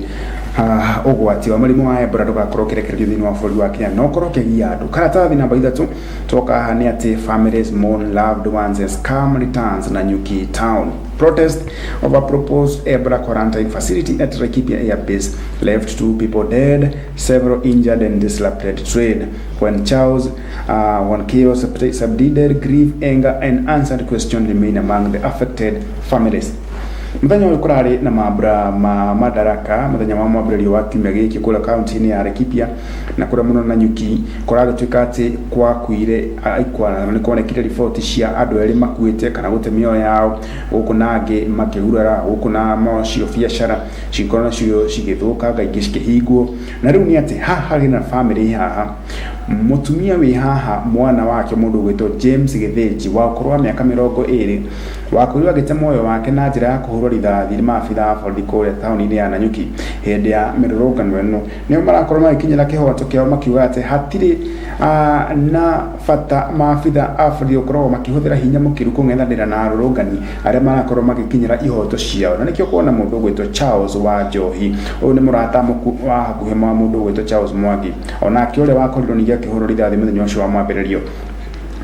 Ũgwati wa mũrimũ wa Ebola ndũgakorwo ũkĩrekererio thĩinĩ wa bũrũri wa Kenya no ũkorwo ũkĩgia andũ. Karatathi namba 3 twoka haha nĩ atĩ families mourn loved ones as calm returns Nanyuki town. Protest over proposed Ebola quarantine facility at Laikipia Air Base left 2 people dead, several injured and disrupted trade. When chaos subsided, grief, anger and answered questions remain among the affected families. Mũthenya ũyũ kũrarĩ na mambura ma Madaraka, mũthenya wa mwambĩrĩrio wa kiumia gĩkĩ kũrĩa kaunti-inĩ ya Laikipia na kũrĩa mũno Nanyuki, kũragĩtuĩka atĩ kwakuire aikwa, na nĩ kuonekire riboti cia andũ erĩ makuĩte kana gũte mĩoyo yao, gũkũ na angĩ makĩgurara, gũkũ na macio biacara cikorwo nacio cigĩthũkanga, ingĩ cikĩhingwo. Na rĩu nĩ atĩ haha harĩ na family haha, mũtumia wĩ haha mwana wake mũndũ ũgwĩtwo James Gĩthĩnji wa ũkũrũ wa mĩaka 20 wakorirwo agĩte muoyo wake na njĩra ya kũhũrwo rithathi nĩ maabitha a borithi kũrĩa taũni-inĩ ya Nanyuki hĩndĩ ya mĩrũrũngano ĩno. Nĩo marakorwo magĩkinyĩra kĩhoto kĩao makiuga atĩ hatirĩ na bata maabitha a borithi gũkoragwo makĩhũthĩra hinya mũkĩru kũng'ethanĩra na arũrũngani arĩa marakorwo magĩkinyĩra ihoto ciao. Na nĩkĩo kuona mũndũ ũgwĩtwo Charles wa Njohi, ũyũ nĩ mũrata wa hakuhĩ wa mũndũ ũgwĩtwo Charles Mwangi, onake ũrĩa wakorirwo ningĩ akĩhũrwo rithathi mũthenya ũcio wa mwambĩrĩrio.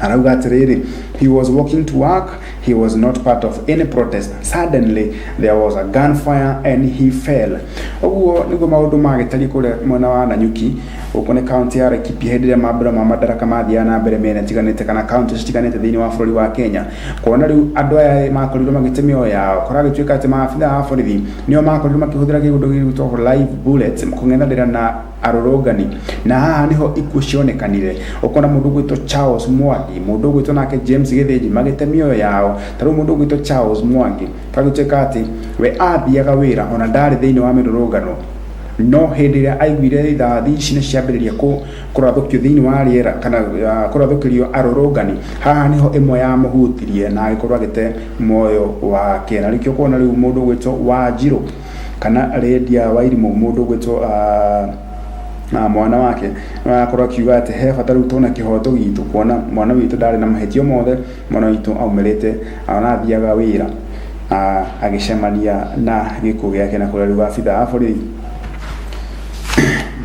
Arauga atĩrĩrĩ, he was walking to work, he was not part of any protest, suddenly there was a gunfire and he fell. Ũguo nĩguo maũndũ magĩtariĩ kũrĩa mwena wa Nanyuki, gũkũ nĩ kaunti ya Laikipia hĩndĩ ĩrĩa mambura ma Madaraka mathiaga na mbere mĩena ĩtiganĩte kana kaunti citiganĩte thĩinĩ wa bũrũri wa Kenya. Kuona rĩu andũ aya makorirwo magĩte mĩoyo yao, kũragĩtuĩka atĩ maabitha a borithi nĩo makorirwo makĩhũthĩra kĩndũ gĩgwĩtwo live bullets kũng'ethanĩra na arũrũngani, na haha niho ikuũ cionekanire. Ũkona mũndũ ũgwĩtwo Charles Mwangi, mũndũ ũgwĩtwo nake James Gĩthĩnji magĩte mĩoyo yao. Ta rĩu mũndũ ũgwĩtwo Charles Mwangi kagĩtuĩka atĩ we athiaga wĩra ona ndarĩ thĩinĩ wa mĩrũrũngano, no hĩndĩ ĩrĩa aiguire rithathi ici nĩ ciambĩrĩria kũrathũkio thĩinĩ wa rĩera kana kũrathũkĩrio arũrũngani, haha niho ĩmwe yamũhutirie na agĩkorwo agĩte muoyo wake. Na nĩkĩo kuona rĩu mũndũ ũgwĩtwo Wanjirũ kana Lydia Wairimũ, mũndũ ũgwĩtwo mwana wake arakorwo akiuga atĩ he bata rĩu tuone kĩhoto gitũ, kuona mwana witũ ndarĩ na mahĩtia mothe, mwana witũ aumĩrĩte ona athiaga wĩra agĩcemania na gĩkuũ gĩake, na kũrĩa rĩu abithaa a borithi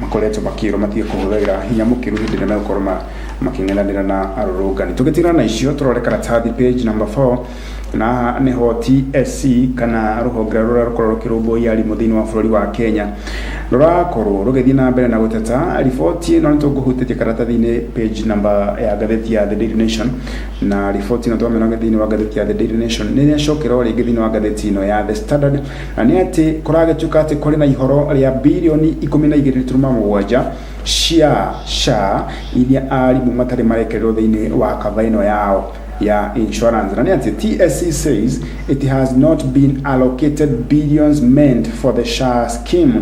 makoretwo makĩrwo matige kũhũthĩra hinya mũkĩru hĩndĩ ĩrĩa megũkorwo makĩng'ethanĩra na arũrũngani. Tũgĩtigana na icio tũrore karatathi page number 4, na nĩho TSC kana rũhonge rũrĩa rũkoragwo rũkĩrũmbũiya arimũ thĩinĩ wa bũrũri wa Kenya rũrakorwo rũgĩthiĩ na mbere na gũteta. Riboti ĩno nĩ tũkũhutĩtie karatathi-inĩ page number ya ngathĩti ya The Daily Nation, na riboti ĩno twamĩona thĩinĩ wa ngathĩti ya The Daily Nation nĩ ĩracokera o rĩngĩ thĩinĩ wa ngathĩti ĩno ya The Standard, na nĩ atĩ kũragĩtuĩka atĩ kũrĩ na ihoro rĩa birioni 12.7 cia SHA iria arimũ matarĩ marekererwo thĩinĩ wa kaba ĩno yao ya insurance. Na nĩ atĩ TSC says it has not been allocated billions meant for the SHA scheme.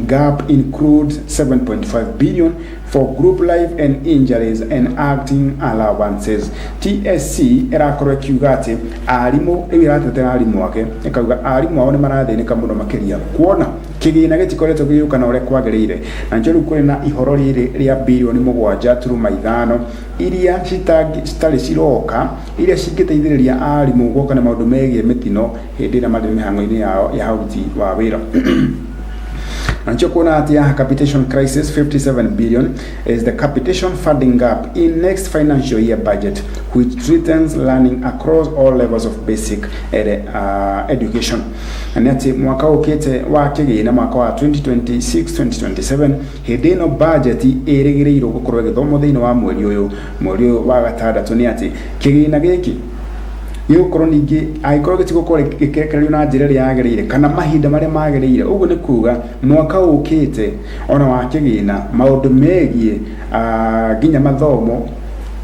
Gap includes 7.5 billion for group life and injuries and acting allowances. TSC ĩrakorwo ĩkiuga atĩ arimũ rĩu ĩratetera arimũ ake, ĩkauga arimũ ao nĩ marathĩnĩka mũno makĩria kuona kĩgĩna gĩtikoretwo gĩgĩũka na ũrĩa kwagĩrĩire, na nĩkĩo rĩu kũrĩ na ihoro rĩrĩ rĩa birioni 7.5 iria citarĩ ciroka, iria cingĩteithĩrĩria arimũ gũka na maũndũ megiĩ mĩtino hĩndĩ ĩrĩa marĩ mĩhang'o-inĩ yao ya ũruti wa wĩra. Na nĩkĩo kuona atĩ ya capitation crisis, 57 billion is the capitation funding gap in next financial year budget, which threatens learning across all levels of basic education. Na nĩ atĩ mwaka ũkĩte wa kĩgĩna, mwaka wa 2026-2027, hĩndĩ ĩno budget ĩrĩgĩrĩirwo gũkorwo ĩgĩthomwo thĩinĩ wa mweri ũyũ wa gatandatũ, nĩ atĩ kĩgĩna gĩkĩ gĩgũkorwo ningĩ angĩkorwo gĩtigũkorwo gĩkĩrekererio na njĩra ĩrĩa yagĩrĩire kana mahinda marĩa magĩrĩire, ũguo nĩ kuga mwaka ũkĩte ona wa kĩgĩna maũndũ megiĩ nginya mathomo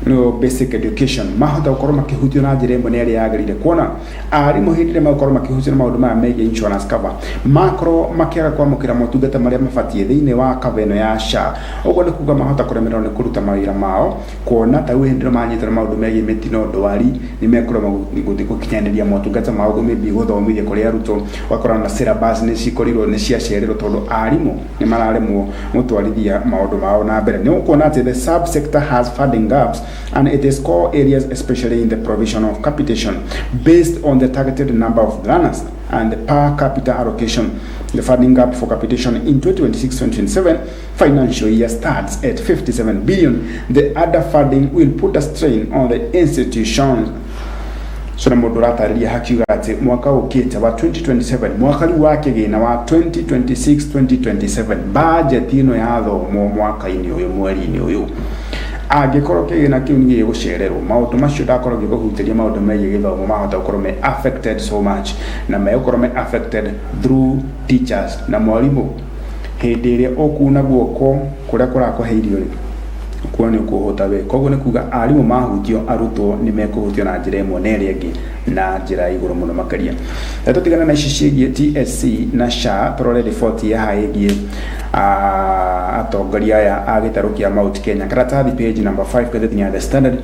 no basic education mahota gũkorwo makĩhutio na njĩra ĩmwe na ĩrĩa yagĩrĩire, kuona arimũ hĩndĩ ĩrĩa megũkorwo makĩhutio na maũndũ maya megiĩ insurance cover makorwo makĩaga kwamũkĩra motungata marĩa mabatiĩ thĩinĩ wa cover ĩno ya SHA, ũguo nĩ kuga mahota kũremererwo nĩ kũruta mawĩra mao, kuona ta rĩu hĩndĩ ĩrĩa manyitwo nĩ maũndũ megiĩ mĩtino, ndwari, nĩ mekũremwo gũthiĩ gũkinyanĩria motungata mao, maybe gũthomithia kũrĩ arutwo, ũgakora na syllabus nĩ cikorirwo nĩ ciacererwo tondũ arimũ nĩ mararemwo gũtwarithia maũndũ mao na mbere. Nĩ ũkuona atĩ the sub-sector has funding gaps. and its core areas, especially in the provision of capitation based on the targeted number of learners and the per capita allocation. The funding gap for capitation in 2026-2027 financial year starts at 57 billion. The other funding will put a strain on the institutions. So na mũndũ ũratarĩria hakiuga atĩ mwaka ũkĩte wa 2027, mwaka rĩu wa kĩgĩna wa 2026-2027, budget ĩno yathomwo mwaka-inĩ ũyũ, mweri-inĩ ũyũ, angĩkorwo kĩgĩna kĩu nĩ gĩgũcererwo, maũndũ macio ndakorwo ngĩkũhutĩria, maũndũ megiĩ gĩthomo mahota gũkorwo me affected so much, na megũkorwo me affected through teachers na mwarimũ. Hĩndĩ ĩrĩa ũkuna guoko kũrĩa kũrakũhe irio rĩ, kuona nĩ ũkũhũta we. Koguo nĩ kuga arimũ mahutio, arutwo nĩ mekũhutio na njĩra ĩmwe na ĩrĩa ĩngĩ na njĩra ya igũrũ mũno makĩria. Na tũtigane na ici ciĩgiĩ TSC na SHA, tũrore riboti ya haha ĩgiĩ atongoria aya a gĩtarũ kĩa Mount Kenya. Karatathi page number 5, ngathĩti ya The Standard,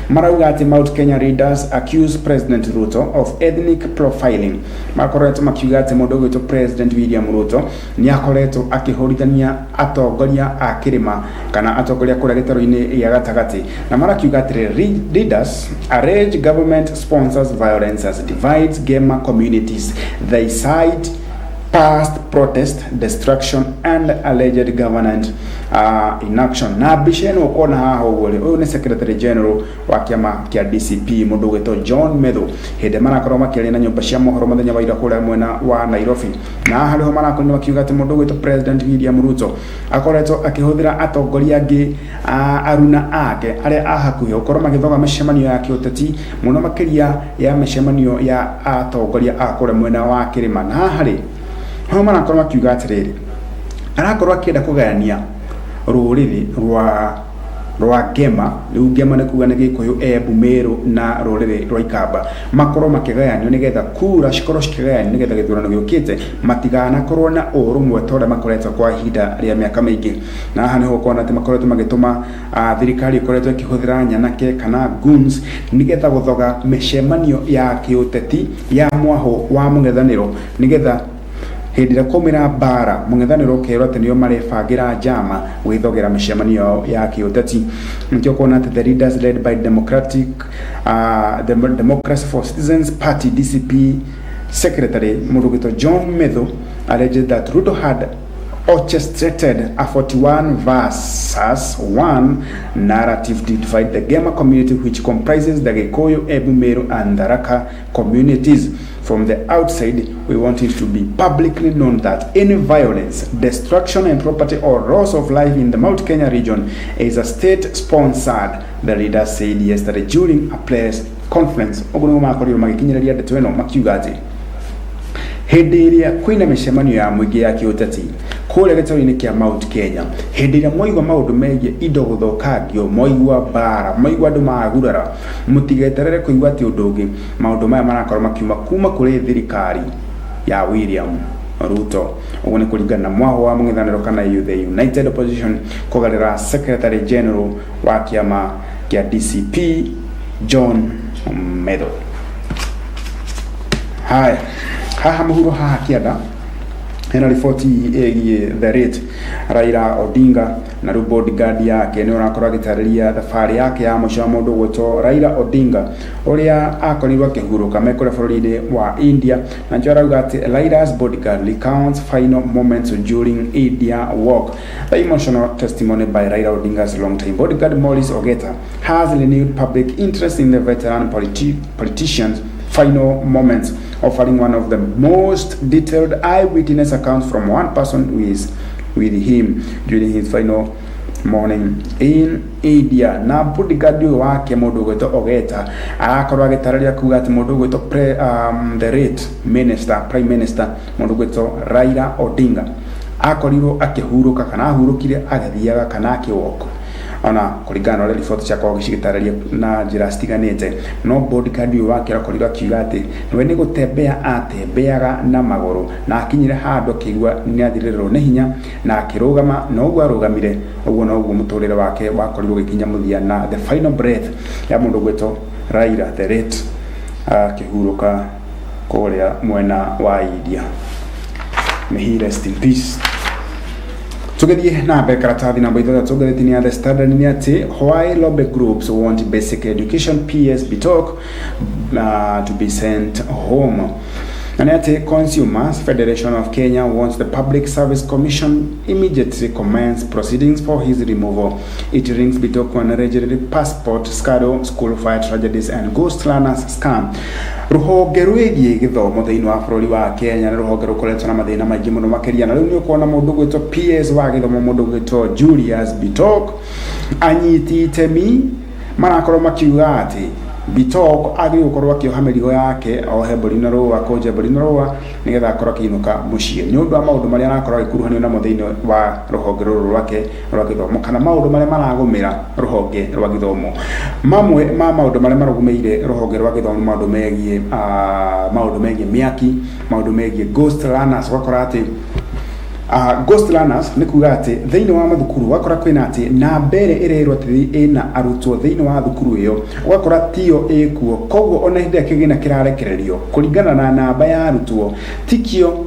marauga atĩ Mount Kenya leaders accuse President Ruto of ethnic profiling. Makoretwo makiuga atĩ mũndũ ũgwĩtwo President William Ruto nĩ akoretwo akĩhũrithania atongoria a kĩrĩma kana atongoria kũrĩa gĩtarũ-inĩ gĩa gatagatĩ, na marakiuga atĩrĩ, leaders allege government sponsors violence as divides Gema communities. They cite past protest, destruction and alleged government inaction. Na mbica ĩno ũkona haha ũguo rĩ, ũyũ nĩ secretary general wa kĩama kĩa DCP, mũndũ ũgwĩtwo John Methu, hĩndĩ marakorwo makĩaria na nyũmba cia mohoro mũthenya wa ira kũrĩa mwena wa Nairobi. Na haha nĩho marakorwo makiuga atĩ mũndũ ũgwĩtwo President William Ruto akoretwo akĩhũthĩra atongoria angĩ aruna ake arĩa a hakuhĩ gũkorwo magĩthoga mĩcemanio ya kĩũteti, mũno makĩria ya mĩcemanio ya atongoria a kũrĩa mwena wa kĩrĩma. Na haha rĩ, ho marakorwo makiuga atĩrĩrĩ, arakorwo akĩenda kũgayania rũrĩrĩ rwa Ngema. Rĩu Ngema nĩ kuga nĩ Gĩkũyũ, Embu, Meru na rũrĩrĩ rwa Ikamba, makorwo makĩgayanio nĩgetha kura cikorwo cikĩgayanio, nĩgetha gĩthurano gĩũkĩte matiganakorwo na ũrũmwe ta ũrĩa makoretwo kwa ihinda rĩa mĩaka mĩingĩ. Na haha nĩho ũkuona atĩ makoretwo magĩtũma thirikari ĩkoretwo ĩkĩhũthĩra nyanake kana goons nĩgetha gũthoga mĩcemanio ya kĩũteti ya mwahũ wa mũng'ethanĩro, nĩgetha hĩndĩ ĩrĩa kwaumĩra mbara, mũng'ethanĩro ũkerwo atĩ nĩo marebangĩra njama gwĩthogera mĩcemanio yao ya kĩũteti. Nĩkĩo kuona atĩ the leaders led by Democratic Democracy for Citizens Party, DCP, secretary mũndũ ũgwĩtwo John Methu alleged that Ruto had orchestrated a 41 versus 1 narrative to divide the Gema community, which comprises the Gikuyu, Embu, Meru, and Tharaka communities. From the outside, we want it to be publicly known that any violence, destruction and property or loss of life in the Mount Kenya region is a state-sponsored, the leader said yesterday during a press conference. Ũguo nĩguo makorirwo magĩkinyĩrĩria ndeto ĩno, makiuga atĩ hĩndĩ ĩrĩa kwĩna mĩcemanio ya mũingĩ ya kĩũteti kũrĩa gĩtarũ-inĩ kĩa Mount Kenya, hĩndĩ ĩrĩa mwaigua maũndũ megiĩ indo gũthũkangio, mwaigua mbara, mwaigua andũ magurara, mũtigeterere kũigua atĩ ũndũ ũngĩ, maũndũ maya marakorwo makiuma kuma kũrĩ thirikari ya William Ruto. Ũguo nĩ kũringana na mwahũ wa mũng'ethanĩro kana the United Opposition kũgarĩra secretary general wa kĩama kĩa DCP John Methu. Haya, haha mũhuro haha kĩanda hena riboti ĩgiĩ the late Raila Odinga na rĩu bodyguard yake nĩ ũrakorwo agĩtarĩria thabarĩ yake ya mũico ya mũndũ ũgwĩtwo Raila Odinga, ũrĩa akorirwo akĩhurũka me kũrĩa bũrũri-inĩ wa India. Na nĩkĩo arauga atĩ Raila's bodyguard recounts final moments during India walk. The emotional testimony by Raila Odinga's longtime bodyguard Maurice Ogeta has renewed public interest in the veteran politician's final moments, offering one of the most detailed eyewitness accounts from one person who is with him during his final morning in India. Na bodyguard ũyũ wake, mũndũ ũgwĩtwo Ogeta, arakorwo agĩtarĩria kuga atĩ mũndũ ũgwĩtwo the late minister, prime minister, mũndũ ũgwĩtwo Raila Odinga, akorirwo akĩhurũka kana ahurũkire agĩthiaga kana akĩwalk, ona kũringana na ũrĩa riboti ciakorwo cigĩtarĩria na njĩra citiganĩte. No bodyguard ũyũ wake arakorirwo akiuga atĩ we nĩ gũtembea atembeaga na magũrũ, na akinyire handũ akĩigua nĩ athirĩrwo nĩ hinya na akĩrũgama, na ũguo arũgamire ũguo noguo mũtũrĩre wake wakorirwo ũgĩkinya mũthia, na the final breath ya mũndũ ũgwĩtwo Raila the late akĩhurũka kũrĩa mwena wa India. May he rest in peace. Tũgĩthiĩ na mbere, karatathi namba 6 ngathĩti-inĩ ya The Standard nĩ atĩ why lobby groups want basic education PS Bitok to be sent home. Na nĩ atĩ Consumers Federation of Kenya wants the Public Service Commission immediately commence proceedings for his removal. It rings Bitok on allegedly passport scandal, school fire tragedies and ghost learners scam. Rũhonge rwĩgiĩ gĩthomo thĩinĩ wa bũrũri wa Kenya nĩ rũhonge rũkoretwo na mathĩna maingĩ mũno makĩria, na rĩu nĩ ũkuona mũndũ ũgwĩtwo PS wa gĩthomo, mũndũ ũgwĩtwo Julius Bitok, anyiti itemi marakorwo makiuga atĩ Bitok agĩrĩirwo gũkorwo akĩoha mĩrigo yake, ohe mbũri na rũa, kũnje mbũri na rũa, nĩgetha akorwo akĩinũka mũciĩ nĩ ũndũ wa maũndũ marĩa arakorwo agĩkuruhanio namo thĩinĩ wa rũhonge rũrũ rwake rwa gĩthomo, kana maũndũ marĩa maragũmĩra rũhonge rwa gĩthomo. Mamwe ma maũndũ marĩa marũgũmĩire rũhonge rwa gĩthomo nĩ maũndũ megiĩ mĩaki, maũndũ megiĩ ghost learners. Ũgakora atĩ ghost learners nĩ kuga atĩ thĩinĩ wa mathukuru ũgakora kwĩna atĩ namba ĩrĩa ĩrerwo atĩ ĩna arutwo thĩinĩ wa thukuru ĩyo, ũgakora tiyo ĩkuo. Koguo ona hĩndĩ ĩrĩa kĩgĩna kĩrarekererio kũringana na namba ya arutwo tikio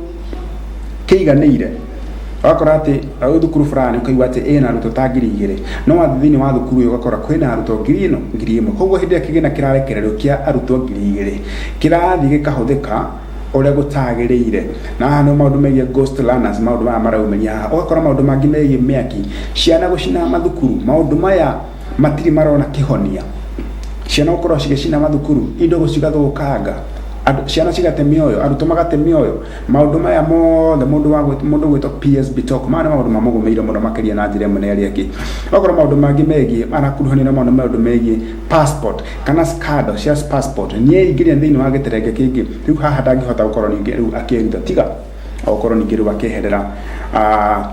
kĩiganĩire. Ũgakora atĩ rĩu thukuru fulani ũkaigua atĩ ĩna arutwo ta 2000, no wathiĩ thĩinĩ wa thukuru ĩyo ũgakora kwĩna arutwo ngiri ĩno, 1000. Koguo hĩndĩ ĩrĩa kĩgĩna kĩrarekererio kĩa arutwo 2000 kĩrathiĩ gĩkahũthĩka ũrĩa gũtagĩrĩire. Na haha nĩ maũndũ megiĩ ghost learners, maũndũ maya maraumĩria haha. Ũgakora maũndũ mangĩ megiĩ mĩaki, ciana gũcina mathukuru, maũndũ maya matirĩ marona kĩhonia. Ciana gũkorwo cigĩcina mathukuru, indo cigathũkanga, andũ ciana cigate mĩoyo, arutwo magate mĩoyo, maũndũ maya mothe mũndũ wa mũndũ gwĩtwo PS Bitok, maya nĩ maũndũ mamũgũmĩire mũno makĩria na njĩra ĩmwe na ĩrĩa ĩngĩ. Okorwo maũndũ mangĩ megiĩ arakuruhanio na maũndũ megiĩ passport kana scandal cia passport, nĩ eingĩria thĩinĩ wa gĩterenge kĩngĩ. Rĩu haha ndangĩhota gũkorwo ningĩ rĩu akĩruta, tiga okorwo ningĩ rĩu akĩeherera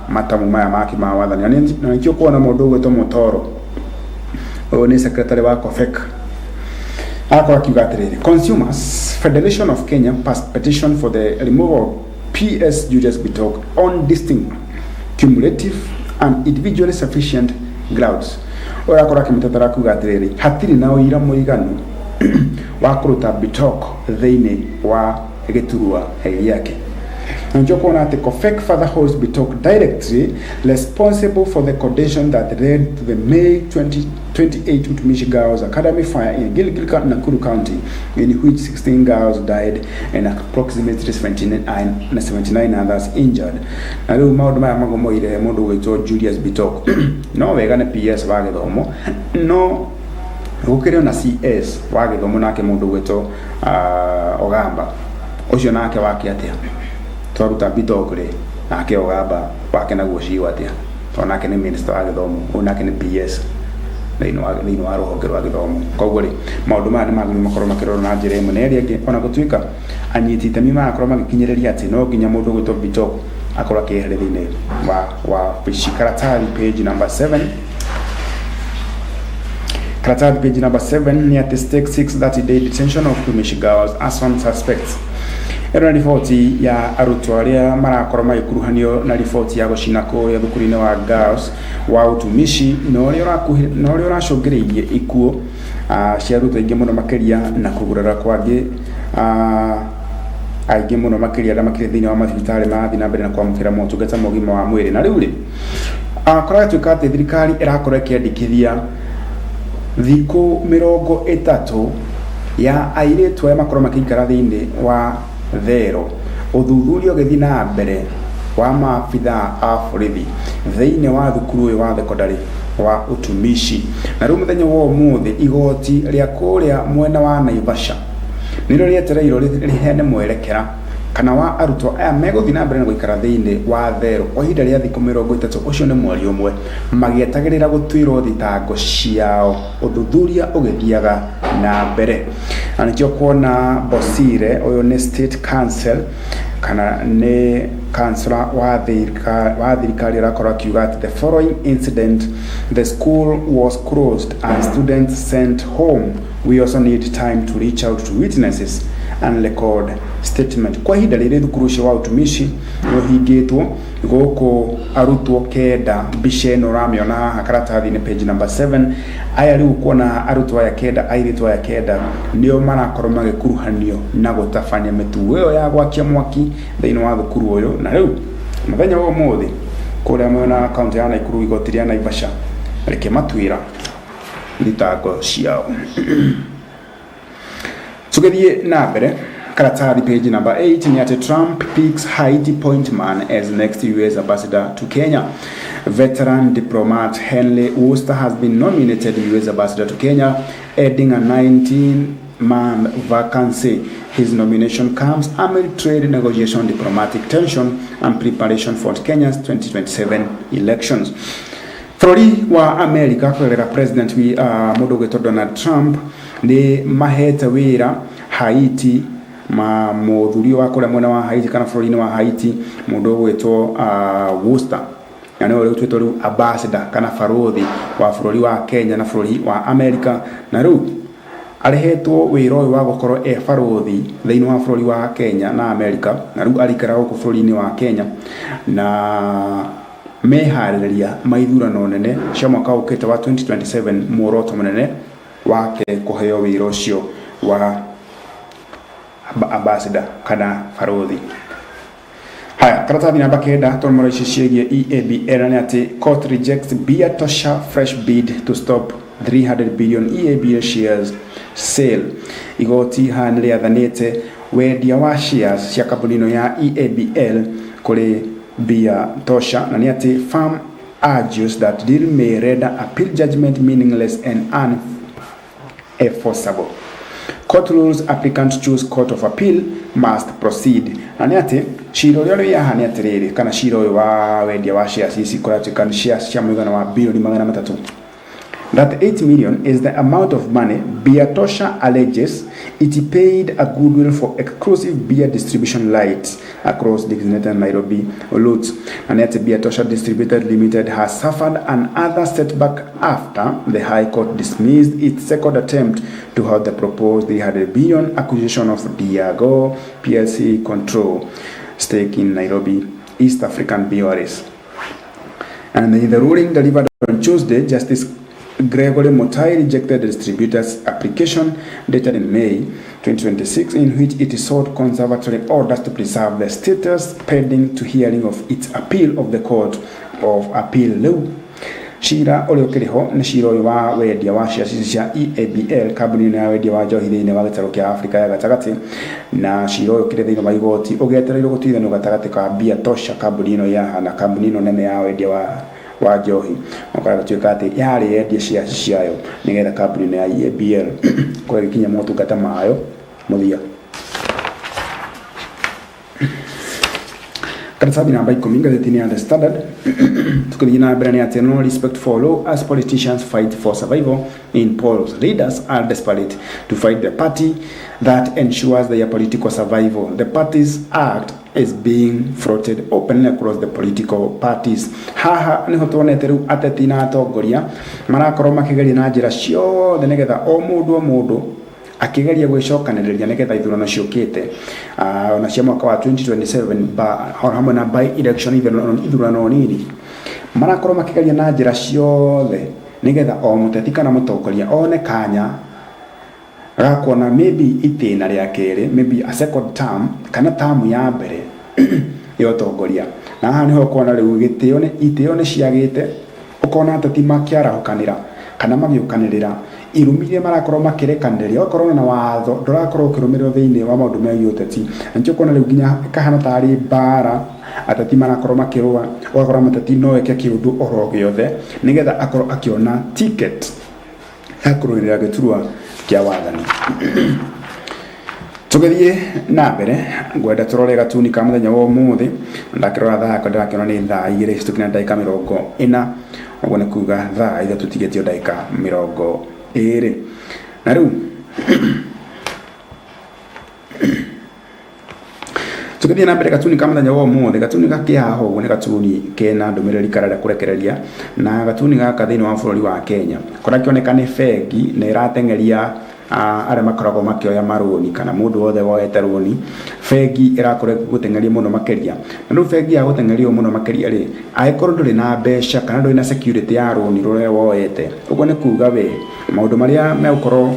matamu maya make ma wathani. Na nĩkĩo kuona mũndũ ũgwĩtwo Mutoro, ũyũ nĩ secretary wa COFEC, arakorwo akiuga atĩrĩrĩ: Consumers Federation of Kenya passed petition for the removal of PS Julius Bitok on distinct, cumulative and individually sufficient grounds. Ũrakorwo akĩmũtetera akiuga atĩrĩrĩ, hatirĩ na ũira mũiganu wa kũruta Bitok thĩinĩ wa gĩturwa gĩake. Na nĩkĩo kuona atĩ COFEC further holds Bitok directly responsible for the condition that led to the May 2028 Utumishi Girls Academy fire in Gilgil, Nakuru County, in which 16 girls died and approximately 79 others injured. Na rĩu maũndũ maya magomoire mũndũ ũgwĩtwo Julius Bitok, no wega nĩ PS wa gĩthomo, no gũkĩrĩ ona CS wa gĩthomo nake mũndũ ũgwĩtwo Ogamba, ũcio nake wake atĩa? Twaruta Bitok rĩ, nake Ogamba wake naguo cigo atĩa? Tondũ nake nĩ minister wa gĩthomo, ũyũ nake nĩ PS thĩinĩ wa rũhonge rwa gĩthomo. Koguo rĩ, maũndũ maya nĩ magĩrĩirwo makorwo makĩrorwo na njĩra ĩmwe na ĩrĩa ĩngĩ, ona gũtuĩka anyiti itemi marakorwo magĩkinyĩrĩria atĩ no nginya mũndũ ũgwĩtwo Bitok akorwo akĩeheria thĩinĩ wa wabici. Karatathi page number 7. Karatathi page number 7 nĩ atĩ State 6 30-day detention of Utumishi girls arson suspects. Ĩno nĩ riboti ya arutwo arĩa marakorwo magĩkuruhanio na riboti ya gũcina kũrĩa thukuru-inĩ wa girls wa Utumishi, na ũrĩa ũracũngĩrĩirie ikuũ cia arutwo aingĩ mũno makĩria na kũgurara kwa angĩ aingĩ mũno makĩria, arĩa makĩrĩ thĩinĩ wa mathibitarĩ marathiĩ na mbere na kwamũkĩra motungata ma ũgima wa mwĩrĩ. Na rĩu rĩ, kũragĩtuĩka atĩ thirikari ĩrakorwo ĩkĩandĩkithia thikũ 30 ya airĩtu arĩa makorwo makĩikara thĩinĩ wa thero, ũthuthuria ũgĩthiĩ na mbere wa maabithaa a borithi thĩinĩ wa thukuru ũyũ wa thekondarĩ wa Utumishi. Na rĩu mũthenya wa ũmũthĩ igoti rĩa kũrĩa mwena wa Naivasha nĩrĩo rĩetereirwo rĩheane mwerekera kana wa arutwo aya megũthiĩ na mbere na gũikara thĩinĩ wa thero kwa ihinda rĩa thikũ 30, ũcio nĩ mweri ũmwe, magĩetagĩrĩra gũtuĩrwo thitango ciao, ũthuthuria ũgĩthiaga na mbere. Na nĩkĩo kuona Bosire, ũyũ nĩ state council kana nĩ councillor wa thirikari, arakorwo akiuga atĩ the following incident the school was closed and students sent home. We also need time to reach out to witnesses and record statement. Kwa ihinda rĩrĩ thukuru ũcio wa Utumishi nĩ ũhingĩtwo gũkũ, arutwo kenda, mbica ĩno ũramĩona haha karatathi-inĩ page number 7. Aya rĩu kuona arutwo aya kenda, airĩtu aya kenda, nĩo marakorwo magĩkuruhanio na gũtabania mĩtugo ĩyo ya gwakia mwaki thĩinĩ wa thukuru ũyũ. Na rĩu mũthenya wa ũmũthĩ Kũrĩa mwena wa kaunti ya Naikuru igoti rĩa Naivasha rĩkĩmatuĩra thitango ciao. Tũgĩthiĩ na mbere, karatathi page number 8 nĩ atĩ Trump picks Haiti Pointman as next US ambassador to Kenya. Veteran diplomat Henry Worcester has been nominated US ambassador to Kenya, adding a 19-month vacancy. His nomination comes amid trade negotiation, diplomatic tension, and preparation for Kenya's 2027 elections. Bũrũri wa America kũgerera president wi mũndũ ũgwĩtwo Donald Trump nĩ mahete wĩra Haiti ma mũthuri wa kũrĩa mwena wa Haiti kana bũrũri-inĩ wa Haiti, mũndũ ũgwĩtwo Worcester, na nĩwe rĩu twĩtwo rĩu ambassador kana barũthi wa bũrũri wa Kenya na bũrũri wa America. Na rĩu arehetwo wĩra ũyũ wa gũkorwo e barũthi thĩinĩ wa bũrũri wa Kenya na America, na rĩu arĩikara gũkũ bũrũri-inĩ wa Kenya na meharĩrĩria ma ithurano nene cia mwaka ũkĩte wa 2027. Muoroto mũnene wake kũheo wĩra ũcio wa ambassador kana barũthi. Haya, karatathi namba 9 tũromora ici ciĩgiĩ EABL nĩ atĩ court rejects Beer Tosha fresh bid to stop 300 billion EABL shares sale. Igoti haha nĩ rĩathanĩte wendia wa shares cia kambuni ĩno ya EABL kũrĩ Beer Tosha, na nĩ atĩ firm argues that deal may render appeal judgment meaningless and unenforceable. Court rules applicant choose court of appeal must proceed. Na nĩ atĩ cira ũrĩa ũrĩ haha nĩ atĩrĩrĩ, kana cira ũyũ wa wendia wa shares ici kũratuĩka nĩ shares cia mũigana wa bilioni 300. That 8 million is the amount of money Beatosha alleges it paid a goodwill for exclusive beer distribution rights across designated Nairobi routes. And yet Beatosha Distributed Limited has suffered another setback after the High Court dismissed its second attempt to halt the proposed 300 billion acquisition of Diageo PLC control stake in Nairobi East African Breweries. And in the ruling delivered on Tuesday, Justice Gregory Mutai rejected the distributor's application dated in May 2026, in which it sought conservatory orders to preserve the status pending to hearing of its appeal of the Court of Appeal. Rĩu cira ũrĩa ũkĩrĩ ho nĩ cira ũyũ wa wendia wa shares ici cia EABL, kambuni ĩno ya wendia wa njohi thĩinĩ wa gĩtarũ kĩa Afrika ya gatagatĩ, na cira ũyũ ũkĩrĩ thĩinĩ wa igoti ũgetereirwo gũtuithanio gatagatĩ ka Bia Tosha, kambuni ĩno ya na kambuni ĩno nene ya wendia wa njohi, ũkora gũtuĩka atĩ yarĩ yendie shares ciayo nĩgetha kambuni ĩno ya EABL kũrĩa ĩgĩkinya motungata mayo mũthia. Karatathi namba 10 ngathĩti-inĩ ya The Standard, tukĩthiĩ na mbere, nĩ atĩ no respect for law as politicians fight for survival in polls. Leaders are desperate to fight the party that ensures their political survival. The Parties Act is being floated openly across the political parties. Haha niho tuonete rĩu ateti na atongoria marakorwo makĩgeria na njĩra ciothe nĩgetha o mũndũ o mũndũ akĩgeria gwĩcokanĩrĩria nĩgetha ithurano ciũkĩte ona cia mwaka wa 2027 ba, hamwe na by election, ithurano nini, marakorwo makĩgeria na njĩra ciothe nĩgetha o mũteti kana mũtongoria one kanya gakuona maybe itĩna rĩa kerĩ, maybe a second term kana term ya mbere ya ũtongoria. Na haha niho ũkuona rĩu gĩtĩo nĩ itĩo nĩ ciagĩte, ũkona ateti makĩarahũkanĩra kana magĩũkanĩrĩra, irumi iria marakorwo makĩrekanĩrĩria, ũgakorwo na watho ndũrakorwo ũkĩrũmĩrĩrwo thĩinĩ wa maũndũ megiĩ ũteti. Na nĩkĩo ũkuona rĩu nginya ĩkahana tarĩ mbara ateti marakorwo makĩrũa, ũgakora mũteti no eke kĩũndũ oro gĩothe nĩgetha akorwo akĩona ticket ya kũrũĩrĩra gĩturwa kĩa wathani. Tũgĩthiĩ na mbere, ngwenda tũrore gatuni ka mũthenya wa ũmũthĩ. Ndakĩrora thaa yakwa ndĩrakĩona nĩ thaa 2 hĩtũki na ndagĩka 40, ũguo nĩ kuga thaa 3 tigĩtio ndagĩka 20. Na rĩu tũgĩthiĩ na mbere, gatuni ka mũthenya wa ũmũthĩ, gatuni gakĩ haha ũguo nĩ gatuni kena ndũmĩrĩri karenda kũrekereria. Na gatuni gaka thĩinĩ wa bũrũri wa Kenya kũrakĩoneka nĩ bengi na ĩrateng'eria arĩa makoragwo makĩoya marũni kana mũndũ wothe woete rũni, bengi ĩrakorwo gũteng'eria mũno makĩria. Na rĩu bengi ya gũteng'eria ũũ mũno makĩria rĩ, angĩkorwo ndũrĩ na mbeca kana ndũrĩ na security ya rũni rũrĩa woete, ũguo nĩ kuga we maũndũ marĩa megũkorwo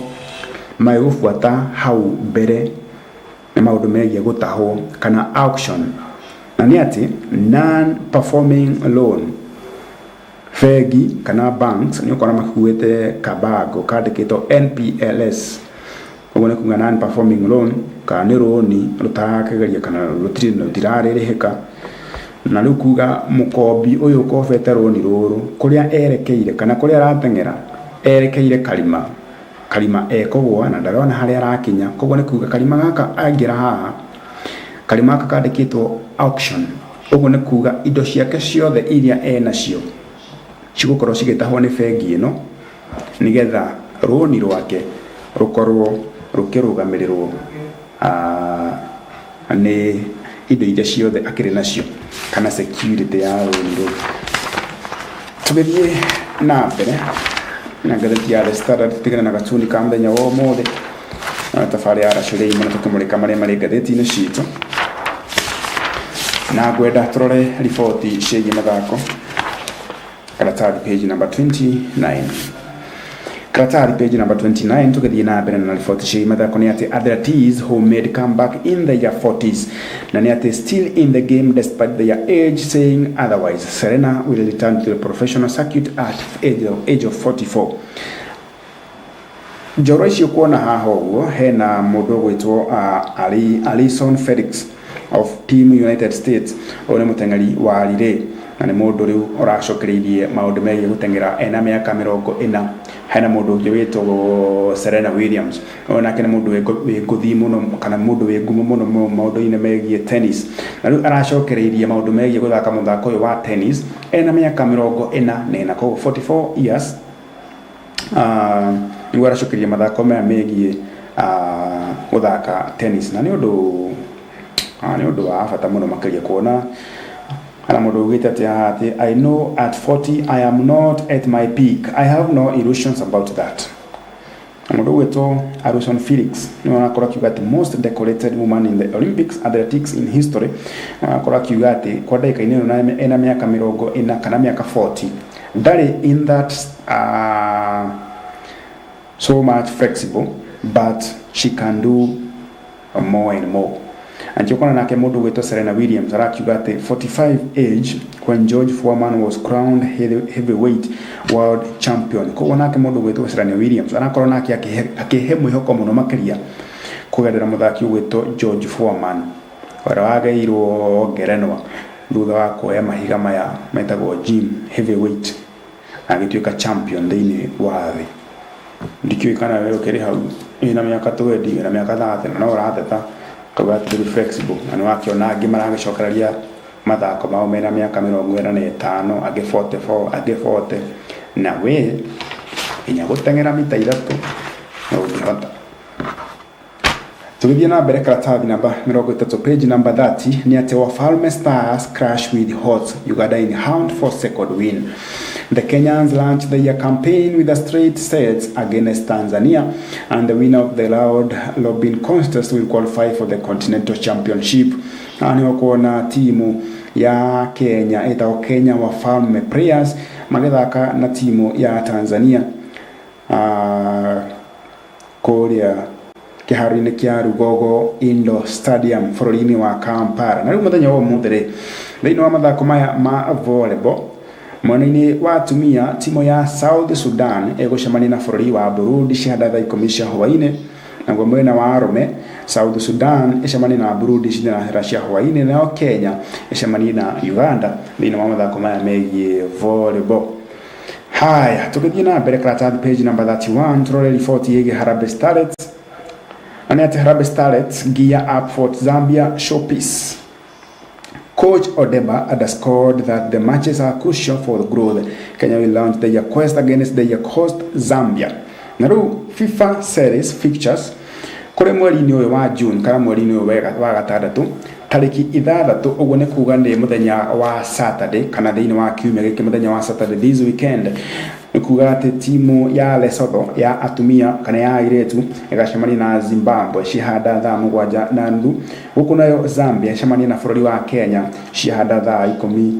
magĩgũbuata hau mbere nĩ maũndũ megiĩ gũtahwo kana auction. Na nĩ atĩ non performing loan bengi kana banks nĩ ũkora makuĩte kabango kandĩkĩtwo NPLs ũguo nĩ kuga non performing loan kana nĩ rũni rũtarakĩgeria kana rũtirĩ rũtirarĩrĩhĩka na rĩu kuga mũkombi ũyũ ũkobete rũni rũrũ kũrĩa erekeire kana kũrĩa arateng'era erekeire karima karima ekũgũa na ndarona harĩa arakinya koguo nĩ kuga karima gaka aingĩra haha karima gaka kandĩkĩtwo auction ũguo nĩ kuga indo ciake ciothe iria enacio cigũkorwo cigĩtahwo nĩ bengi ĩno nĩgetha rũni rwake rũkorwo rũkĩrũgamĩrĩrwo nĩ indo iria ciothe akĩrĩ nacio kana security ya rũni rũu. Tũgĩthiĩ na mbere na ngathĩti ya The Standard tũtigane na gatuni ka mũthenya wa ũmũthĩ na tabarĩra ya racũrĩi mũno tũkĩmũrĩka marĩa marĩ ngathĩti-inĩ citũ na ngwenda tũrore riboti ciĩgiĩ mathako karatathi page number 29. Karatathi page number 29 tũgĩthiĩ na mbere na riboti ciĩgiĩ mathako nĩ atĩ athletes who made comeback in their 40s na nĩ atĩ still in the game despite their age saying otherwise. Serena will return to the professional circuit at age of 44. Njorua icio kuona haha ũguo hena mũndũ ũgwĩtwo Alison Felix of Team United States. Ũyũ nĩ mũteng'eri wa relay na nĩ mũndũ rĩu ũracokereirie maũndũ megiĩ gũteng'era ena mĩaka 40. Hena mũndũ ũngĩ wĩtagwo Serena Williams, ũyũ nake nĩ mũndũ wĩ ngũthi mũno kana mũndũ wĩ ngumo mũno maũndũ-inĩ megiĩ tennis, na rĩu aracokereirie maũndũ megiĩ gũthaka mũthako ũyũ wa tennis ena mĩaka 44, koguo 44 years nĩguo aracokeria mathako maya megiĩ gũthaka tennis, na nĩ ũndũ wa bata mũno makĩria kuona hena mũndũ ugĩte atĩ haha atĩ I know at 40 I am not at my peak, I have no illusions about that. Mũndũ ũgwĩtwo Alison Felix nĩwe arakorwo akiuga atĩ most decorated woman in the Olympics athletics in history, arakorwo akiuga atĩ kwa ndagĩka-inĩ ĩno ena mĩaka 40 kana mĩaka 40 ndarĩ in that so much flexible, but she can do more and more. Anjokona nake mũndũ ũgwĩtwo Serena Williams arakiuga atĩ 45 age when George Foreman was crowned heavyweight world champion. Koguo nake mũndũ ũgwĩtwo Serena Williams arakorwo nake akĩhe mwĩhoko mũno makĩria kũgerera mũthaki ũgwĩtwo George Foreman ũrĩa wagaĩirwo ngerenwa thutha wa kuoya mahiga maya metagwo gym heavyweight agĩtuĩka champion thĩinĩ wa thĩ. Ndikĩũĩ kana we ũkĩrĩ hau wĩna mĩaka 20 wĩna mĩaka 30 na no ũrateta kauga atĩ ndũrĩ flexible, na nĩwakĩona angĩ maragĩcokereria mathako mao mena mĩaka 45, angĩ 44, angĩ 40, na we nginya gũteng'era mita 3 no ũngĩhota. Tũgĩthiĩ na mbere karatathi namba 30 page number 30 nĩ atĩ Wafalme Stars crash with Hots Uganda in hunt for second win. The Kenyans launched their campaign with a straight sets against Tanzania, and the winner of the round robin contest will qualify for the Continental Championship. Na nĩ ũkuona timu ya Kenya ĩtagwo Kenya Wafalme Players magĩthaka na timu ya Tanzania kũrĩa kĩharo-inĩ kĩa Rugogo Indoor Stadium bũrũri-inĩ wa Kampala. Na rĩu mũthenya wa ũmũthĩ rĩ, thĩinĩ wa mathako maya ma volleyball mwena-inĩ wa atumia timu ya South Sudan ĩgũcemania na bũrũri wa Burundi cihanda thaa 10 cia hwaĩ-inĩ, naguo mwena wa arũme South Sudan ĩcemanie na Burundi cithera cia hwaĩ-inĩ, nayo Kenya ĩcemanie na Uganda thĩinĩ wa mathako maya megiĩ volleyball. Haya, tũgĩthiĩ na mbere karatathi page number 31 tũrore riboti ĩgiĩ Harambee Starlets. Na nĩ atĩ Harambee Starlets gear up for Zambia showpiece. Coach Odeba underscored that the matches are crucial for the growth. Kenya will launch their quest against their host Zambia. Na rĩu FIFA series fixtures kũrĩ mweri-inĩ ũyũ wa June kana mweri-inĩ ũyũ wa gatandatũ tarĩki 6, ũguo nĩ kuga nĩ mũthenya wa Saturday kana thĩinĩ wa kiumia gĩkĩ mũthenya wa Saturday this weekend, nĩ kuga atĩ timu ya Lesotho ya atumia kana ya airĩtu ĩgacemania na Zimbabwe cihanda thaa 7:30, gũkũ nayo Zambia ĩcemanie na bũrũri wa Kenya cihanda thaa 10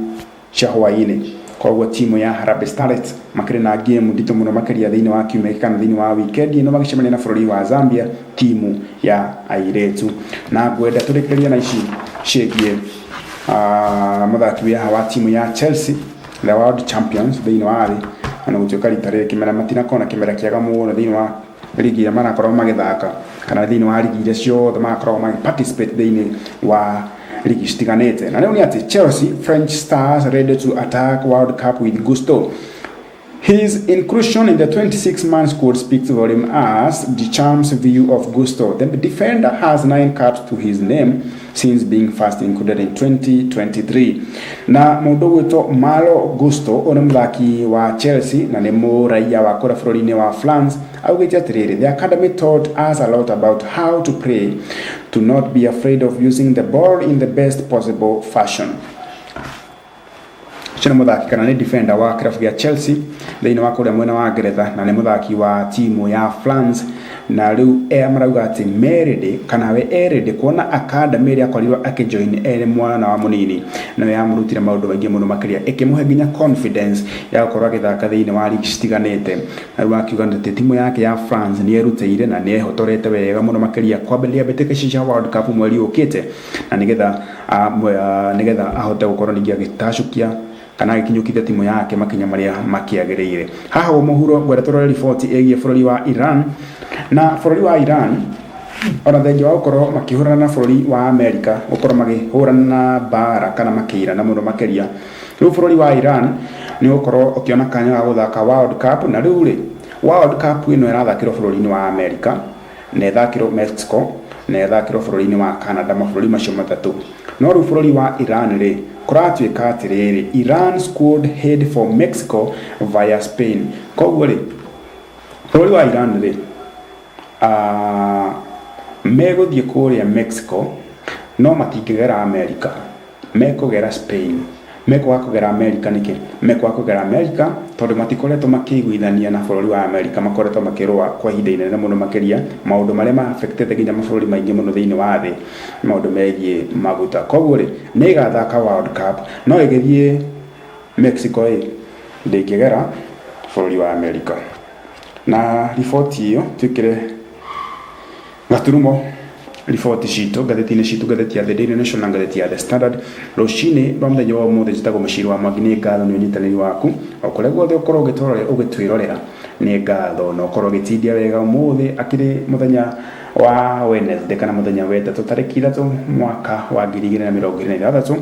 cia hwaĩ-inĩ. Koguo timu ya Harambee Starlets makĩrĩ na game nditũ mũno makĩria thĩinĩ wa kiumia gĩkĩ kana thĩinĩ wa weekend ĩno magĩcemania na bũrũri wa Zambia timu ya airĩtu. Na ngwenda tũrĩkĩrĩrie na ici ciĩgiĩ Mũthaki wĩ haha wa timu ya Chelsea, the world champions thĩinĩ wa thĩ, ona gũtuĩka rita rĩrĩ kĩmera matinakorwo na kĩmera kĩega mũno thĩinĩ wa ligi iria marakorwo magĩthaka, kana thĩinĩ wa ligi iria ciothe marakorwo magĩ participate thĩinĩ wa ligi citiganĩte. Na rĩu nĩ atĩ Chelsea French stars ready to attack World Cup with gusto. His inclusion in the 26-man squad speaks volume as Deschamps' view of Gusto. The defender has 9 caps to his name since being first included in 2023. Na mũndũ gwĩtwo Malo Gusto, ũyũ nĩ mũthaki wa Chelsea na nĩ mũraiya wa kũrĩa bũrũri-inĩ wa France, augĩte atĩrĩrĩ, the academy taught us a lot about how to play, to not be afraid of using the ball in the best possible fashion. Ũcio nĩ mũthaki kana nĩ defender wa kĩrabu gĩa Chelsea thĩinĩ wa kũrĩa mwena wa Ngeretha, na nĩ mũthaki wa timu ya France. Na rĩu marauga atĩ me ready, kana we e ready kuona academy ĩrĩa akorirwo akĩjoin ere mwana wa mũnini nayo yamũrutire maũndũ maingĩ mũno makĩria, ĩkĩmũhe nginya confidence ya gũkorwo agĩthaka thĩinĩ wa league citiganĩte. Na rĩu akiuga atĩ timu yake ya France nĩ erutĩire na nĩ ehotorete wega mũno makĩria kwambĩrĩria mbĩtĩka ici cia World Cup mweri ũkĩte, na nĩgetha ahote gũkorwo ningĩ agĩtacũkia kana agĩkinyũkithia timu yake makinya marĩa makĩagĩrĩire. Haha ũguo mũhuro, ngwenda tũrore riboti ĩgiĩ bũrũri wa Iran. Na bũrũri wa Iran, ona thengia wa gũkorwo makĩhũrana na bũrũri wa Amerika, gũkorwo makĩhũrana na mbara kana makĩirana mũno makĩria, rĩu bũrũri wa Iran nĩ ũgũkorwo ũkĩona kanya ga gũthaka World Cup. Na rĩu rĩ, World Cup ĩno ĩrathakĩrwo bũrũri-inĩ wa Amerika, na ĩthakĩrwo Mexico, na ĩthakĩrwo bũrũri-inĩ wa Canada, mabũrũri macio matatũ. No rĩu bũrũri wa Iran rĩ, kũratuĩka atĩrĩrĩ, Iran squad head for Mexico via Spain. Koguo rĩ, bũrũri wa Iran rĩ, megũthiĩ kũrĩa Mexico, no matingĩgera America, mekũgera Spain. Mekwaga kũgera America nĩkĩ? Mekwaga kũgera America tondũ matikoretwo makĩiguithania na bũrũri wa America, makoretwo makĩrũa kwa ihinda inene mũno makĩria, maũndũ marĩa ma-affectete nginya mabũrũri maingĩ mũno thĩinĩ wa thĩ, maũndũ megiĩ maguta. Koguo rĩ, nĩ ĩgathaka World Cup, no ĩgĩthiĩ Mexico ĩ, ndĩngĩgera bũrũri wa America. Na riboti ĩyo, twĩkĩre gaturumo riboti citũ ngathĩti-inĩ citũ, ngathĩti ya The Daily Nation na ngathĩti ya The Standard, rũcinĩ rwa mũthenya wa ũmũthĩ. Njĩtagwo Mũciri wa Mwangi. Nĩ ngatho nĩ ũnyitanĩri waku o kũrĩa guothe ũkorwo ũgĩtwĩrorera. Nĩ ngatho na ũkorwo ũgĩtindia wega. Ũmũthĩ akĩrĩ mũthenya wa Wednesday, kana mũthenya wa ĩtatũ, tarĩki 3, mwaka wa 2026.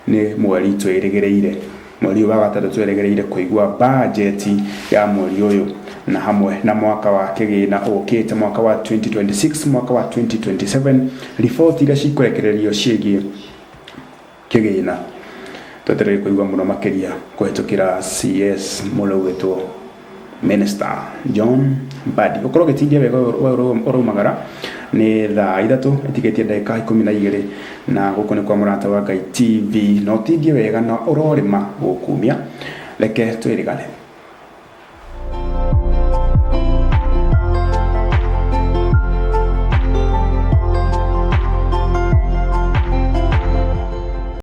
Nĩ mweri twĩrĩgĩrĩire, mweri ũyũ wa gatatũ, twĩrĩgĩrĩire kũigua bajeti ya mweri ũyũ na hamwe na mwaka wa kĩgĩna ũkĩte, mwaka wa 2026, mwaka wa 2027, riboti iria cikũrekererio ciĩgiĩ kĩgĩna. Twetereire kũigua mũno makĩria kũhetũkĩra CS mũrĩa ũgwĩtwo Minister John Mbadi. Ũkorwo ũgĩtindia wega ũraumagara. Nĩ thaa 3 ĩtigĩtie ndagĩka 12, na gũkũ nĩ kwa Mũrata wa Ngai TV. Na ũtindie wega na ũrorĩma gũkumia. Reke twĩrĩgane.